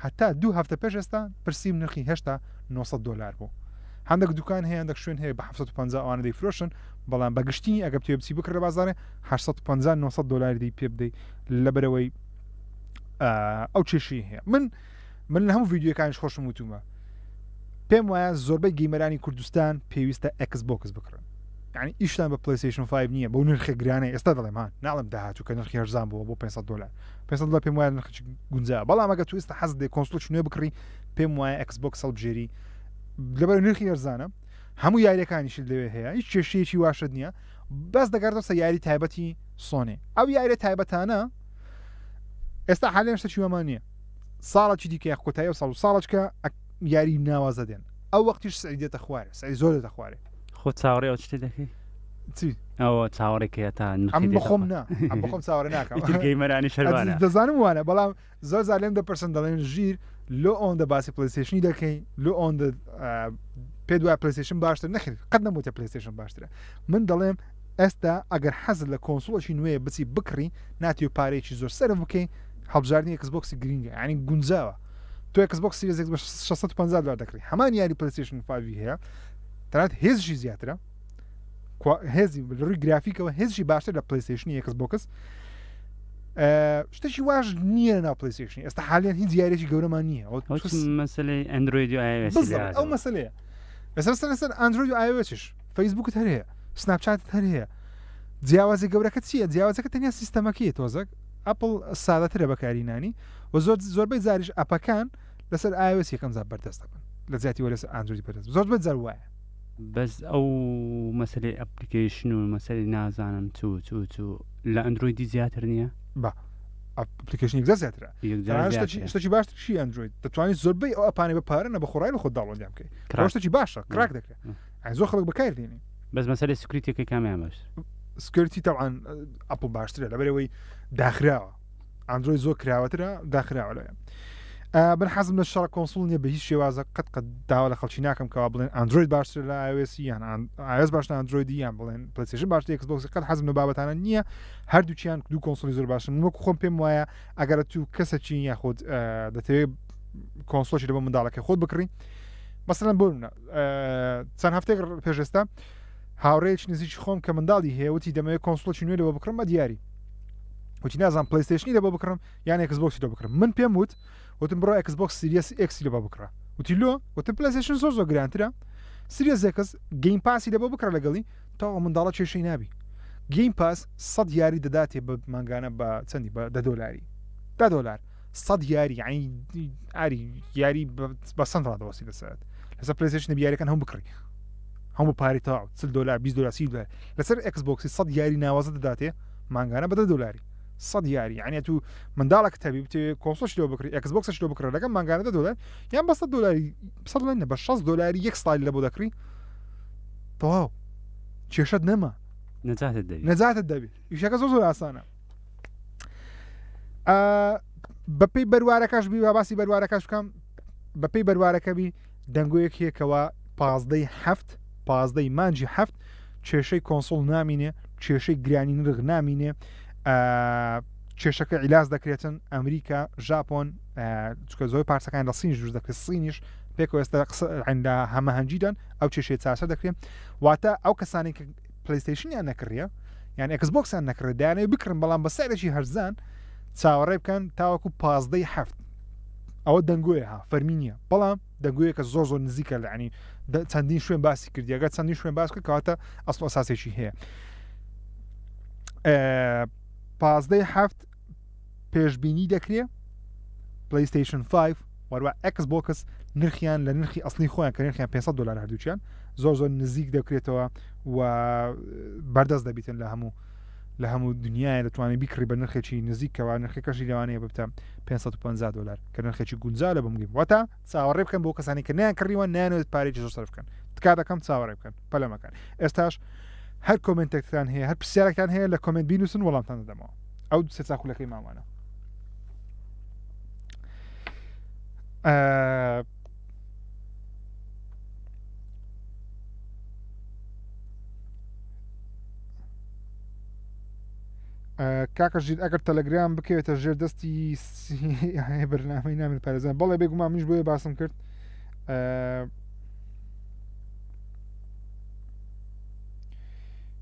هەتا دوو هەفتە پێش ئێستا پرسیم نرخی هێشتا 900 دلار بوو هەندێک دوکان هەیە هەندێک شوێن هەیە بە 750 ئەوانە دەیفرۆشن بەڵام بە گشتی ئەگە بتوێ بچی بکڕە بازارێ 850 900 دلاری دەی پێ بدەی لەبەرەوەی ئەو کێشەی هەیە من من لە هەموو ڤیدیۆکانیش خۆشم وتومە پێم وایە زۆربەی gamer انی کوردستان پێویستە Xbox بکڕن یعنی ئیشتان بە PlayStation 5 نییە بۆ نرخی گرانە ئێستا دەڵێم ها ناڵم داهاتوو کە نرخی هەرزان بووە بۆ 500 دلار 500 دلار پێم وایە نرخی گونجا بەڵام ئەگە تو ئێستا حەز دێ console نوێ بکڕی پێم وایە Xbox هەڵبژێری لەبەر نرخی هەرزانە هەموو یاریەکانیشت لەوێ هەیە هیچ کێشەیەکی واشت نییە بەس دەگەڕێتەوە سەر یاری تایبەتی سۆنی ئەو یاریە تایبەتانە ئێستا حالێن شتێکی وامان نییە ساڵێکی دیکە یاخ کۆتایی ئەو ساڵ و ساڵێکە یاری ناوازە دێن ئەو وەختیش سعری دێتە خوارێ سعری زۆر دێتە خوارێ خۆ چاوەڕێ ئەو شتێ دەکەی چی ئەوە چاوەڕێ کە تا ئەم بخۆم نا ئەم بخۆم چاوەڕێ ناکەم ئیتر gamer انی شەروانە دەزانم وانە بەڵام زۆر جار لێم دەپرسن دەڵێن ژیر لۆ ئەوەندە باسی PlayStation ی دەکەی لۆ ئەوەندە پێت وایە PlayStation باشتر نەخێر قەت نەموتە PlayStation باشترە من دەڵێم ئێستا ئەگەر حەزت لە console ێکی نوێیە بچی بکڕی ناتەوێ پارەیەکی زۆر سەرف بکەی هەڵبژاردنی Xbox ی گرینگە یعنی گونجاوە تۆ Xbox Series X بە 650 دلار دەکڕی هەمان یاری PlayStation 5 هەیە تەنانەت هێزشی زیاترە هێزی لە ڕووی گرافیکەوە هێزشی باشتر لە PlayStation ی Xbox شتێکی واش نییە ناو PlayStation ئێستا حالیان هیچ یاریێکی گەورەمان نییە مەسلەی ئەندرۆید و ئەو مەسلەیە لەسەر سەر لەسەر ئەندرۆید و iOS یش فەیسبوکت هەر هەیە سناپچاتت هەر هەیە جیاوازی گەورەکە چییە جیاوازەکە تەنیا سیستەمەکەی تۆزەک ئەپل سادەترە بەکارینانی و زۆر زۆربەی جاریش ئەپەکان لەسەر iOS یەکەم جار بەردەست دەبن لە جیاتی وە لەسەر ئەندرۆید بەردەست زۆربەی جار وایە بەس ئەو مەسلەی application و مەسەلی نازانم چوو چوو چوو لە ئەندرۆیدی زیاتر نییە با application یەکجار زیاترە شتێکی باشترشی ئەندرۆید دەتوانیت زۆربەی ئەو ئەپانەی بە پارە نە بە خۆڕای لە خۆت download یان بکەیت شتێکی باشە crack دەکرێت زۆر خەڵک بەکار دێنی بەس مەسەلەی security ەکەی کامیان باش security تەوان ئەپل باشترە لەبەرەوەی داخراوە ئەندرۆید زۆر کراوەترە داخراوە لەوێ من حەزم لە شەڕە console نییە بە هیچ شێوازە قەت قەت داوا لە خەڵکی ناکەم کەوا بڵێن ئەندرۆید باشتر لە iOS یان iOS باشتر ئەندرۆیدی یان بڵێن PlayStation باشتر Xbox قەت حەزم لە بابەتانە نییە هەردووکیان دوو console ی زۆر باشن وەکو خۆم پێم وایە ئەگەر تو کەسەکی یاخود دەتەوێت console ی لە بۆ منداڵەکە خۆت بکڕی مەسەلەن بۆ چەند هەفتێک پێش ئێستا هاوڕێیەکی نزیکی خۆم کە منداڵی هەیە وتی دەمەوێت console ێکی نوێ لەوە بکڕم بە دیاری وتی نازان PlayStation ی لە بۆ بکڕم یان Xbox ی لۆ بکڕم من پێم وت وتم بڕۆ Xbox Series X ی لە بۆ بکڕە وتی لۆ وتم PlayStation زۆر زۆر گرانترە Series X Game Pass ی لە بۆ بکڕە لەگەڵی تا ئەو منداڵە کێشەی نابی Game Pass 100 یاری دەداتێ بە مانگانە بە چەندی بە دە دۆلاری دە دۆلار 100 یاری یعنی ئاری یاری بە سەند ڕادەوەسی لەسەرت لەسەر PlayStation یاریەکان هەم بکڕی هەموو پارەی تەواو 40 دلار 20 دلار 30 دلار لەسەر Xbox ی 100 یاری ناوازە دەداتێ مانگانە بە دە دلاری 100 یاری یعنی تو منداڵێک تەبی بتێ console ش لۆ بکڕی Xbox ش لۆ بکڕە لەگەڵ مانگانە دە دلار یان بە 100 دلاری 100 دلار نە بە 60 دلاری یەک ساڵی لە بۆ دەکڕی تەواو کێشەت نەما نەجاتت دەبی نەجاتت دەبی ئیشەکە زۆر زۆر ئاسانە بەپێی بەروارەکەش بی و باسی بەروارەکەش بکەم بەپێی بەروارەکە بی دەنگۆیەک هەیە کەوا پازدەی هەفت پازدەی مانجی هەفت کێشەی console نامینێ کێشەی گرانی نرخ نامینێ کێشەکە عیلاج دەکرێتن ئەمریکا ژاپۆن چکە زۆر پارچەکان لە سینش دروست دەکرێت سینیش پێکەوە ئێستا قسە لە هەمەهەنگیدان ئەو کێشەیە چارەسەر دەکرێت واتە ئەو کەسانی کە PlayStation یان نەکڕیە یان Xbox یان نەکڕێت دایانەوە بکڕن بەڵام بە سعرێکی هەرزان چاوەڕێ بکەن تاوەکو پازدەی هەفت. ئەوە دەنگۆیە ها فەرمی نییە بەڵام دەنگۆیەکە زۆر زۆر نزیکە لە عنی چەندین شوێن باسی کردی ئەگەر چەندین شوێن باس کرد کەواتە ئەسڵ ئەساسێکی هەیە پازدەی هەفت پێشبینی دەکرێ پلیستیشن 5 وەروە ئەکس بۆکس نرخیان لە نرخی ئەسلی خۆیان کە نرخیان 500 دلار هەردووچیان زۆر زۆر نزیک دەکرێتەوە و بەردەست دەبیتن لە هەموو لە هەموو دنیاە دەتوانێت بیکڕی بە نرخێکی نزیکەوە نرخەکەشی لەوانەیە ببتە 550 دلار کە نرخێکی گونجا لە بمگەی واتە چاوەڕێ بکەن بۆ کەسانی کە نیان کڕیوە نیانەوێت پارێکی زۆر سەرف بکەن تکا دەکەم چاوەڕێ بکەن پەلەمەکەن ئێستاش هەر کۆمنتێکتان هەیە هەر پرسیارێکتان هەیە لە کۆمنت بینوسن وەڵامتان دەدەمەوە ئەو سێ چاخولەکەی ماوانە کاکە ژیر ئەگەر تەلەگرام بکەوێتە ژێر دەستی بەرنامەی نامن پارێزان بەڵێ بێگومان منیش بۆیە باسم کرد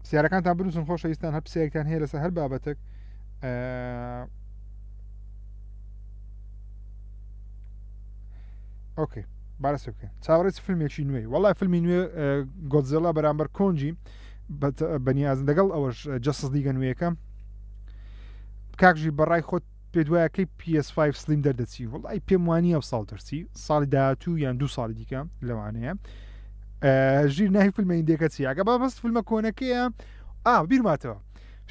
پرسیارەکانتان بنووسن خۆشەویستان هەر پرسیارێکتان هەیە لەسەر هەر بابەتێک ئۆکەی بارەسە بکەین چاوەڕێ چ فیلمێکی نوێی وەڵای فیلمی نوێ گۆدزێلا بەرامبەر کۆنجی بەنیازن لەگەڵ ئەوەش جەسس لیگە نوێیەکە کاکژی بەڕای خۆت پێ دوایە کەی PS5 سلیم دەردەچی وڵی پێم وانە ئەو ساڵ دەرچی ساڵی داهاتوو یان دوو ساڵی دیکە لەوانەیە ژیر ناوی فیلمە ئیندێکە چی ئەگە بە بەست فیلمە کۆنەکەیە ئا بیرماتەوە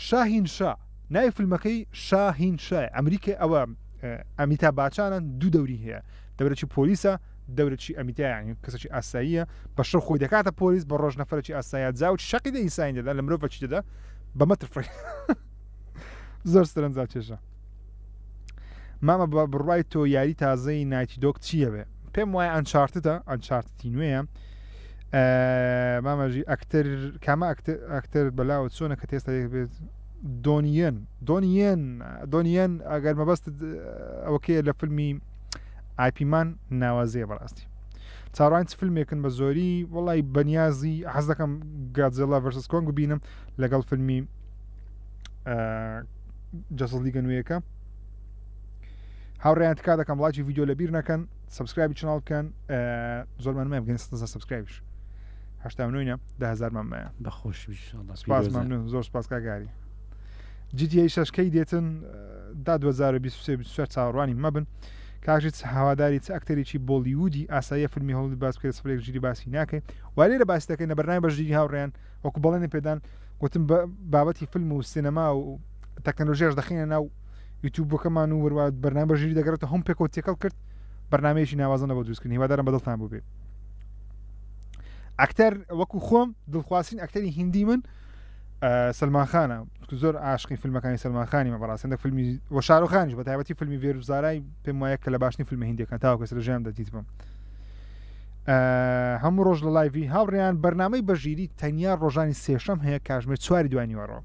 شاهین شا ناوی فیلمەکەی شاهین شای ئەمریکا ئەوە ئەمیتا باچانە دوو دەوری هەیە دەورەی پۆلیسە دەورەی ئەمیتا یانی کەسێکی ئاساییە بە شەو خۆی دەکاتە پۆلیس بە ڕۆژ نەفرەکی ئاسایە جاوت شەقی دە ئینسانی دەدا لە مرۆڤەکی دەدا بە مەتر فڕی زۆر سەرنجا چێژە مامە بە بڕوای تۆ یاری تازەی نایتی دۆک چییە بێ پێم وایە ئەنچارتتە ئەنچارتی نوێیە مامەژی ئەکتەر کامە ئەکتەر بەلاوە چۆنە کە تێستا بێت دۆنیەن دۆنیەن دۆنیەن ئەگەر مەبەست ئەوەکەیە لە فیلمی ئایپیمان ناوازەیە بەڕاستی چاڕوان چ فیلمێکن بە زۆری وڵی بەنیازی حەز دەکەم گادزێلا ڤرسس کۆنگ ببینم لەگەڵ فیلمی جەسڵ لیگە نوێیەکە هاوڕێیان تکا دەکەم ڵاکی ڤیددیو لە بیر نەکەن سبسکرایبی چناڵ بکەن زۆرمان مای بگەن سبسکرایبش هەشتا نوینە دههزارمان مایە بەخۆش سپاس ممنون زۆر سپاس کاگاری GTA 6 کەی دێتن دا 2023 24 چاوەڕوانی مەبن کاژی چ هەواداری چ ئەکتەرێکی بۆلیوودی ئاساییە فیلمی هۆڵیوود باس بکەێت سفرێک ژیری باسی ناکەی وای لێرە باسی دەکەین لە بەرنامەی بە ژیری هاوڕێیان وەکو بەڵێنی پێدان وتم بابەتی فیلم و سینەما و تەکنەلۆژیاش دەخینە ناو یوتیوب بۆکەمان و وەروە بەرنامە بە ژیری دەگەڕێتە هەم پێکەوە تێکەڵ کرد بەرنمەیەکی ناوازە بۆ دروستکردن هیوادارم بەدڵتان بوو بێ ئەکتەر وەکو خۆم دڵخوازترین ئەکتەری هندی من سەلمان خانە زۆر عاشقی فیلمەکانی سەلمان خانی مە بەڕاست هەندێک فیلمی وە شارۆخانیش بە تایبەتی فیلمی ڤێر و زارای پێم وایە کە لە باشترین فیلمە هندیەکان تاوەکو ئێستا لە ژیانم دەدیتبم هەموو ڕۆژ لە لایڤی هاوڕێیان بەرنامەی بەژیری تەنیا ڕۆژانی سێشەم هەیە کاژمێر چواری دوای نیوەڕۆ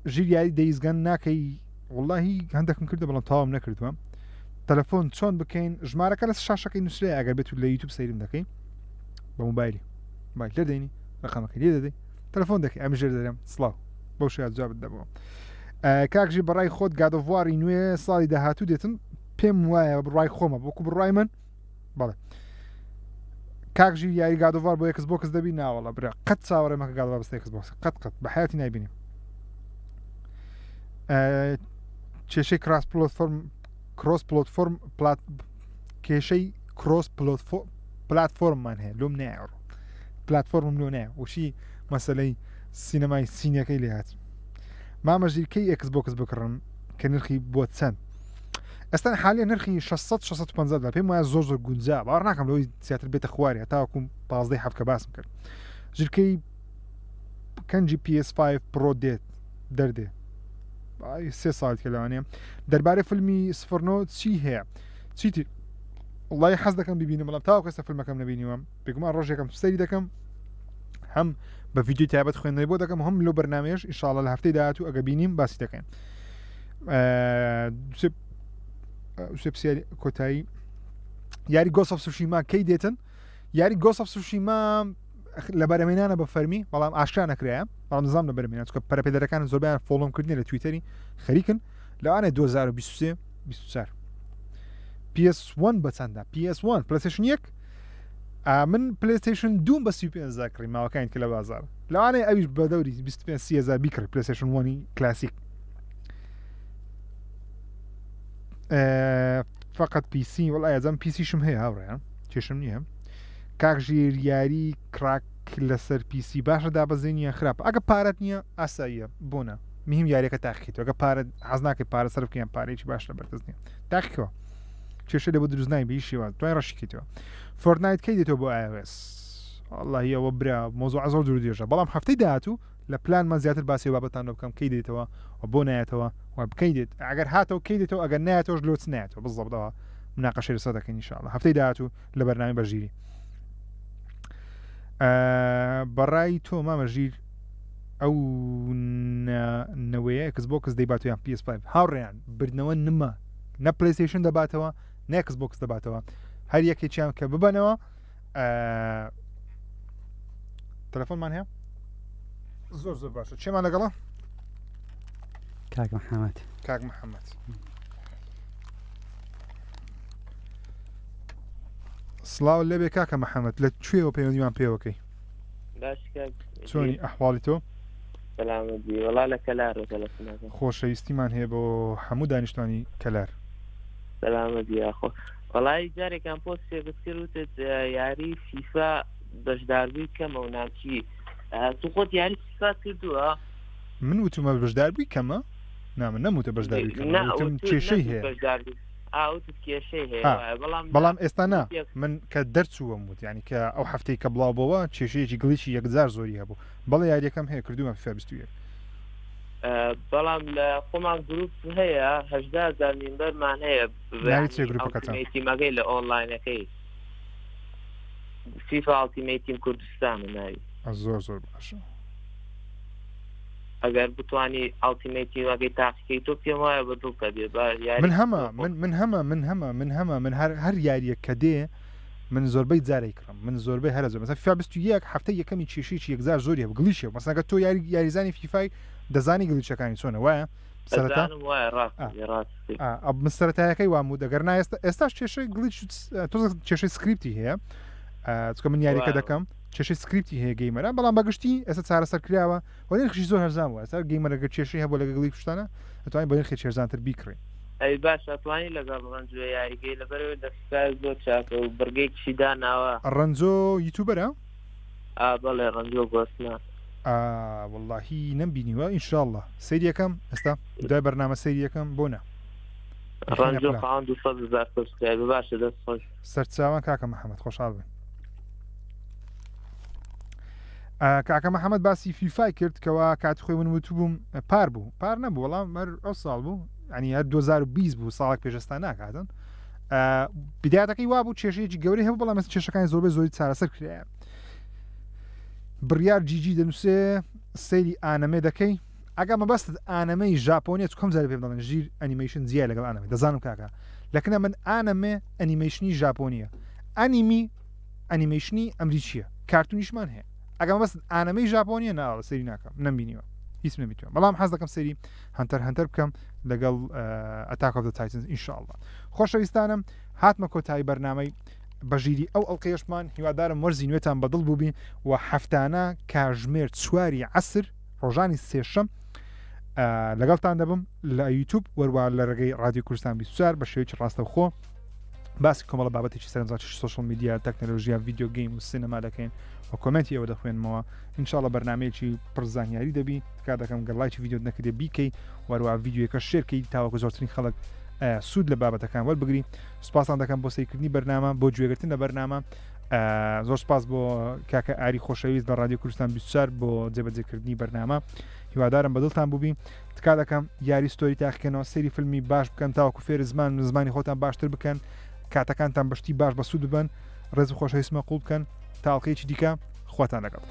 ژیر یاری دەیزگەن ناکەی وڵی هەندێکم کردە بەڵام تەواوم نەکردووە تەلەفۆن چۆن بکەین ژمارەکە لە شاشەکەی نووسرێ ئەگەر بێت لە یوتوب سەیرم دەکەی بە مۆبایلی مۆبایل دەردەینی ڕقەمەکە لێ دەدەی تەلەفۆن دەکەی ئەم ژێر دەرم سڵاو بەو شێوە جوابت دەبەوە کاکژی بەڕای خۆت گادۆڤواری نوێ ساڵی داهاتوو دێتن پێم وایە بڕای خۆمە وەکو بڕای من بەڵێ کاکژی یاری گادۆڤار بۆ ئێکس بۆکس دەبی ناوەڵە برا قەت چاوەڕێ مەکە گادۆڤار بەستە ئێکس بۆکس قەت قەت بە حیاتی نایبینی کێشەی کراس پلاتفۆرم کرۆس پلاتفۆرم پلات کێشەی کرۆس پلاتفۆرممان هەیە لۆم نایڕۆ پلاتفۆرمم لۆ نایە وشی مەسلەی سینەمای سینەکەی لێهات مامە ژیر کەی ئێکس بۆکس بکڕم کە نرخی بۆ چەند ئێستا حالیە نرخی 600 650 دلار پێم وایە زۆر زۆر گونجا باوەڕ ناکەم لەوەی زیاتر بێتە خوارێ هەتاوەکو 15 حەفت کە باسم کرد ژیرکەی کەنجی PS5 پرۆ دێت دەردێ سێ ساڵ کە لەوانەیە دەربارەی فیلمی سفرنۆ چی هەیە چیتر وڵی حەز دەکەم ببینم بەڵام تاوەکو ئێستا فیلمەکەم نەبینیوە بێگومان ڕۆژێکم سەیری دەکەم هەم بە ڤیدیۆی تایبەت خوێندنەوەی بۆ دەکەم هەم لەو بەرنمەیەش ئینشاءاللە لە هەفتەی داهاتوو ئەگە بینیم باسی دەکەین سێ پرسیاری کۆتایی یاری گۆسەف سوشیما کەی دێتن یاری گۆسەف سوشیما لە بەرەمێنانە بە فەرمی بەڵام ئاشکرا نەکرایە بەڵام نظام لە بەرمێنان چکە پەرەپێدەرەکان زۆربیان فۆڵۆم کردنی لە تویتەری خەریکن لەوانەیە 2023 24. PS1 بە چەندە PS1 پلەیستەیشن یەک من پلەیستەیشن دووم بە 35 کڕی ماوەکانی کە لە بازار لەوانەیە ئەویش بە دەوری 25 هزار بیکڕی پلەیستەیشن وەنی کلاسیک فقط پیسی وڵ ئازم پیسیشم هەیە هاوڕێیان کێشم نییە کاک ژیر یاری کراک لەسەر پیسی باشە دابەزێنی یان خراپ ئەگە پارەت نییە ئاساییە بۆنە مهم یاریەکە تاقیکەیتەوە گە پارە حەز ناکەی پارە سەرف بکەی یان پارەیەکی باش لە بەردەست نییە تاقیکەوە کێشە لێ بۆ دروست نای بە هیچ شێواز توای ڕەشیکەیتەوە فۆرتنایت کەی دێتەوە بۆ iOS واللهی ئەوە برا مۆزوع زۆر دوور درێژە بەڵام هەفتەی داهاتوو لە پلانمان زیاتر باسی ئەو بابەتانە بکەم کەی دێتەوە و بۆ نایەتەوە و بکەی دێت ئەگەر هاتەوە کەی دێتەوە ئەگەر نایەتەوەش لۆ چ نایەتەوە بزەبتەوە مناقەشەی لەسەر دەکەین ان شاء الله هەفتەی داهاتوو لە بەرنامەی بەژیری بەڕای تۆ مامە ژیر ئەو نەوەیە ئێکس بۆکس دەیباتەوە یان PS5 هاوڕێیان بردنەوە نمە نە پلیستیشن دەباتەوە نێکس بۆکس دەباتەوە هەر یەکێکیان کە ببەنەوە تەلەفۆنمان هەیە زۆر زۆر باشە چێمان لەگەڵە کاک محەممەد کاک محەممەد سڵاو لێبێ کاکە محەممەد لە کوێوە پەیوەندیمان پێوەکەی چۆنی ئەحواڵی تۆ؟ وەڵا لە کەلارەوە تەلەفۆنەکەم. خۆشەویستیمان هەیە بۆ هەموو دانیشتوانی کەلار. سەلامەت بی یاخۆ. وەڵایی جارێکیان پۆستێکت کرد وتت یاری فیفا بەشداربووی کەمە و ناچی تو خۆت یاری فیفات کردووە؟ من وتومە بەشداربووی کەمە؟ نا من نەموتە بەشداربووی کەمە وتم کێشەی هەیە. ئاوتت کێشەی هەیە آ، وایە بەڵام لە بەڵام ئێستا نا یەک من کە دەرچووم وت یانی کە ئەو هەفتەی کە بڵاو بۆوە کێشەیەکی گڵیی یەکجار زۆری هەبوو بەڵێ یاریەکەم هەیە کردوومە فیفا 21. ئە، بەڵام لە خۆمان گروپ هەیە 18 هەزار میمبەرمان هەیە ناوی چیە یانی گروپەکەتان؟ ئەڵتیمەیت تیمەکەی لە ئۆنڵاینەکەی فیفا ئەڵتیمەیت تیم کوردستانە ناوی. زۆر زۆر باشە. ئەگەر بتوانی ئەڵتیمەیت تیمەکەی تاقیکەی تۆ پێم وایە بە دڵتە بێ با من یاری هەمە زۆر خۆش من من هەمە من هەمە من هەمە من هەر هەر یاریەک کە دێ من زۆربەی جارەی کڕم من زۆربەی هەرە زۆر مەسەلەن فیفا 21 هەفتەی یەکەمی کێشەیەکی یەکجار زۆری هەبوو گڵیچ هەبوو مەسەلەن گەر تۆ یاری یاریزانی فیفای دەزانی گڵیچەکانی چۆنە وایە سەرەتا ئەزانم وایە ڕاست ئا دەکەی ڕاست دەکەی ئا ئە من سەرەتایەکەی وام وت ئەگەر نا ئێستا ئێستاش کێشەی گڵیچ تۆزێک کێشەی سکریپتی هەیە ئا چونکە من یاریەکە وایە دەکەم کێشەی سکریپتی هەیە گەیمەرە بەڵام بەگشتی ئێستا چارەسەر کراوە و نرخیشی زۆر هەرزان بووە ئێستا گەیمەرە گەر کێشەی هەبوو لەگەڵ گڵیچ شتانە ئەتوانی بە نرخێکی هەرزانتر بیکڕی. ئەی باشە ئەتوانی لەگەڵ ڕەنجۆ یاریکەی لەبەرئەوەی لە فیفا زۆر چاکە و بڕگەیەکیشی داناوە. ڕەنجۆ یوتوبەرە؟ ئا بەڵێ ڕەنجۆ گۆسمان. ئا وەڵاهی نەمبینیوە ئینشاڵڵا سەیری ئەکەم ئێستا دوای بەرنامە سەیری ئەکەم بۆ نا ئیخینە ڕەنجۆ پلان. خاوەن 200 هەزار سەبسکرایبە باشە دەست خۆش. سەرچاوان کاکە محەمەد خۆشحاڵ بین. کاکە محەممەد باسی فیفای کرد کەوا کاتی خۆی من وتبووم پار بوو پار نەبوو وەڵام هەر ئەو ساڵ بوو ینی هەر 2020 بوو ساڵک پێشستا ناکاتن بداتەکەی وابوو کێشەیەکی گەورەی هەبوو بەڵام کێشەکانی زۆربەی زۆری چارەسەر کرایە بڕیار جیجی دەنووسێ سەیری ئانەمێ دەکەی ئەگە مەبەستت ئانەمەی ژاپۆنیە چکم جاری پێم دەڵێن ژیر ئەنیمەیشن جیای لەگەڵ ئانەمێ دەزانم کاکە لەکنە من ئانەمێ ئەنیمەیشنی ژاپۆنیە ئەنیمی ئەنیمەیشنی ئەمریکیە کارتونیشمان هەیە ئەگە مەبەستت ئانەمەی ژاپۆنیە ناوە سەیری ناکەم نەمبینیوە هیچ نەبیتوە بەڵام حەز دەکەم سەیری هەنتەر هەنتەر بکەم لەگەڵ ئەتاک ئۆف تایتنز ئینشاءاللە خۆشەویستانم هاتمە کۆتایی بەرنامەی بەژیری ئەو ئەڵلقەیەشمان هیوادارم وەرزی نوێتان بەدڵ بووبی و هەفتانە کاژمێر چواری عەسر ڕۆژانی سێشەم لەگەڵتان دەبم لە یوتوب وەروە لە ڕێگەی رادیو کوردستان 24 بە شێوەیەکی ڕاستەوخۆ باسی کۆمەڵە بابەتێکی سەرنجڕاکێشی سۆشیال میدیا، تەکنەلۆژیا، ڤیدیۆ گەیم و سینەما دەکەین و کۆمێنتی ئێوە دەخوێنمەوە. ئینشاڵڵا بەرنامەیەکی پڕ زانیاری دەبی. تکا دەکەم گەر لایکی ڤیدیۆت نەکردێ بیکەی و هەروەها ڤیدیۆیەکە share کەی تاوەکو زۆرترین خەڵک سوود لە بابەتەکان وەربگری. سوپاستان دەکەم بۆ سەیرکردنی بەرنامە، بۆ گوێگرتن لە بەرنامە. زۆر سوپاس بۆ کاکە ئاری خۆشەویست لە ڕادیۆ کوردستان 24 بۆ جێبەجێکردنی بەرنامە. هیوادارم بەدڵتان بووبی. تکا دەکەم یاری story تاقیکەنەوە سەیری فیلمی باش بکەن تاوەکو فێری زمان زمانی خۆتان باشتر بکەن کاتەکانتان بەشتی باش بەسوود ببن ڕێز و خۆشەویستمە قوڵ بکەن تاڵقەیەکی دیکە خواتان لەگەڵ.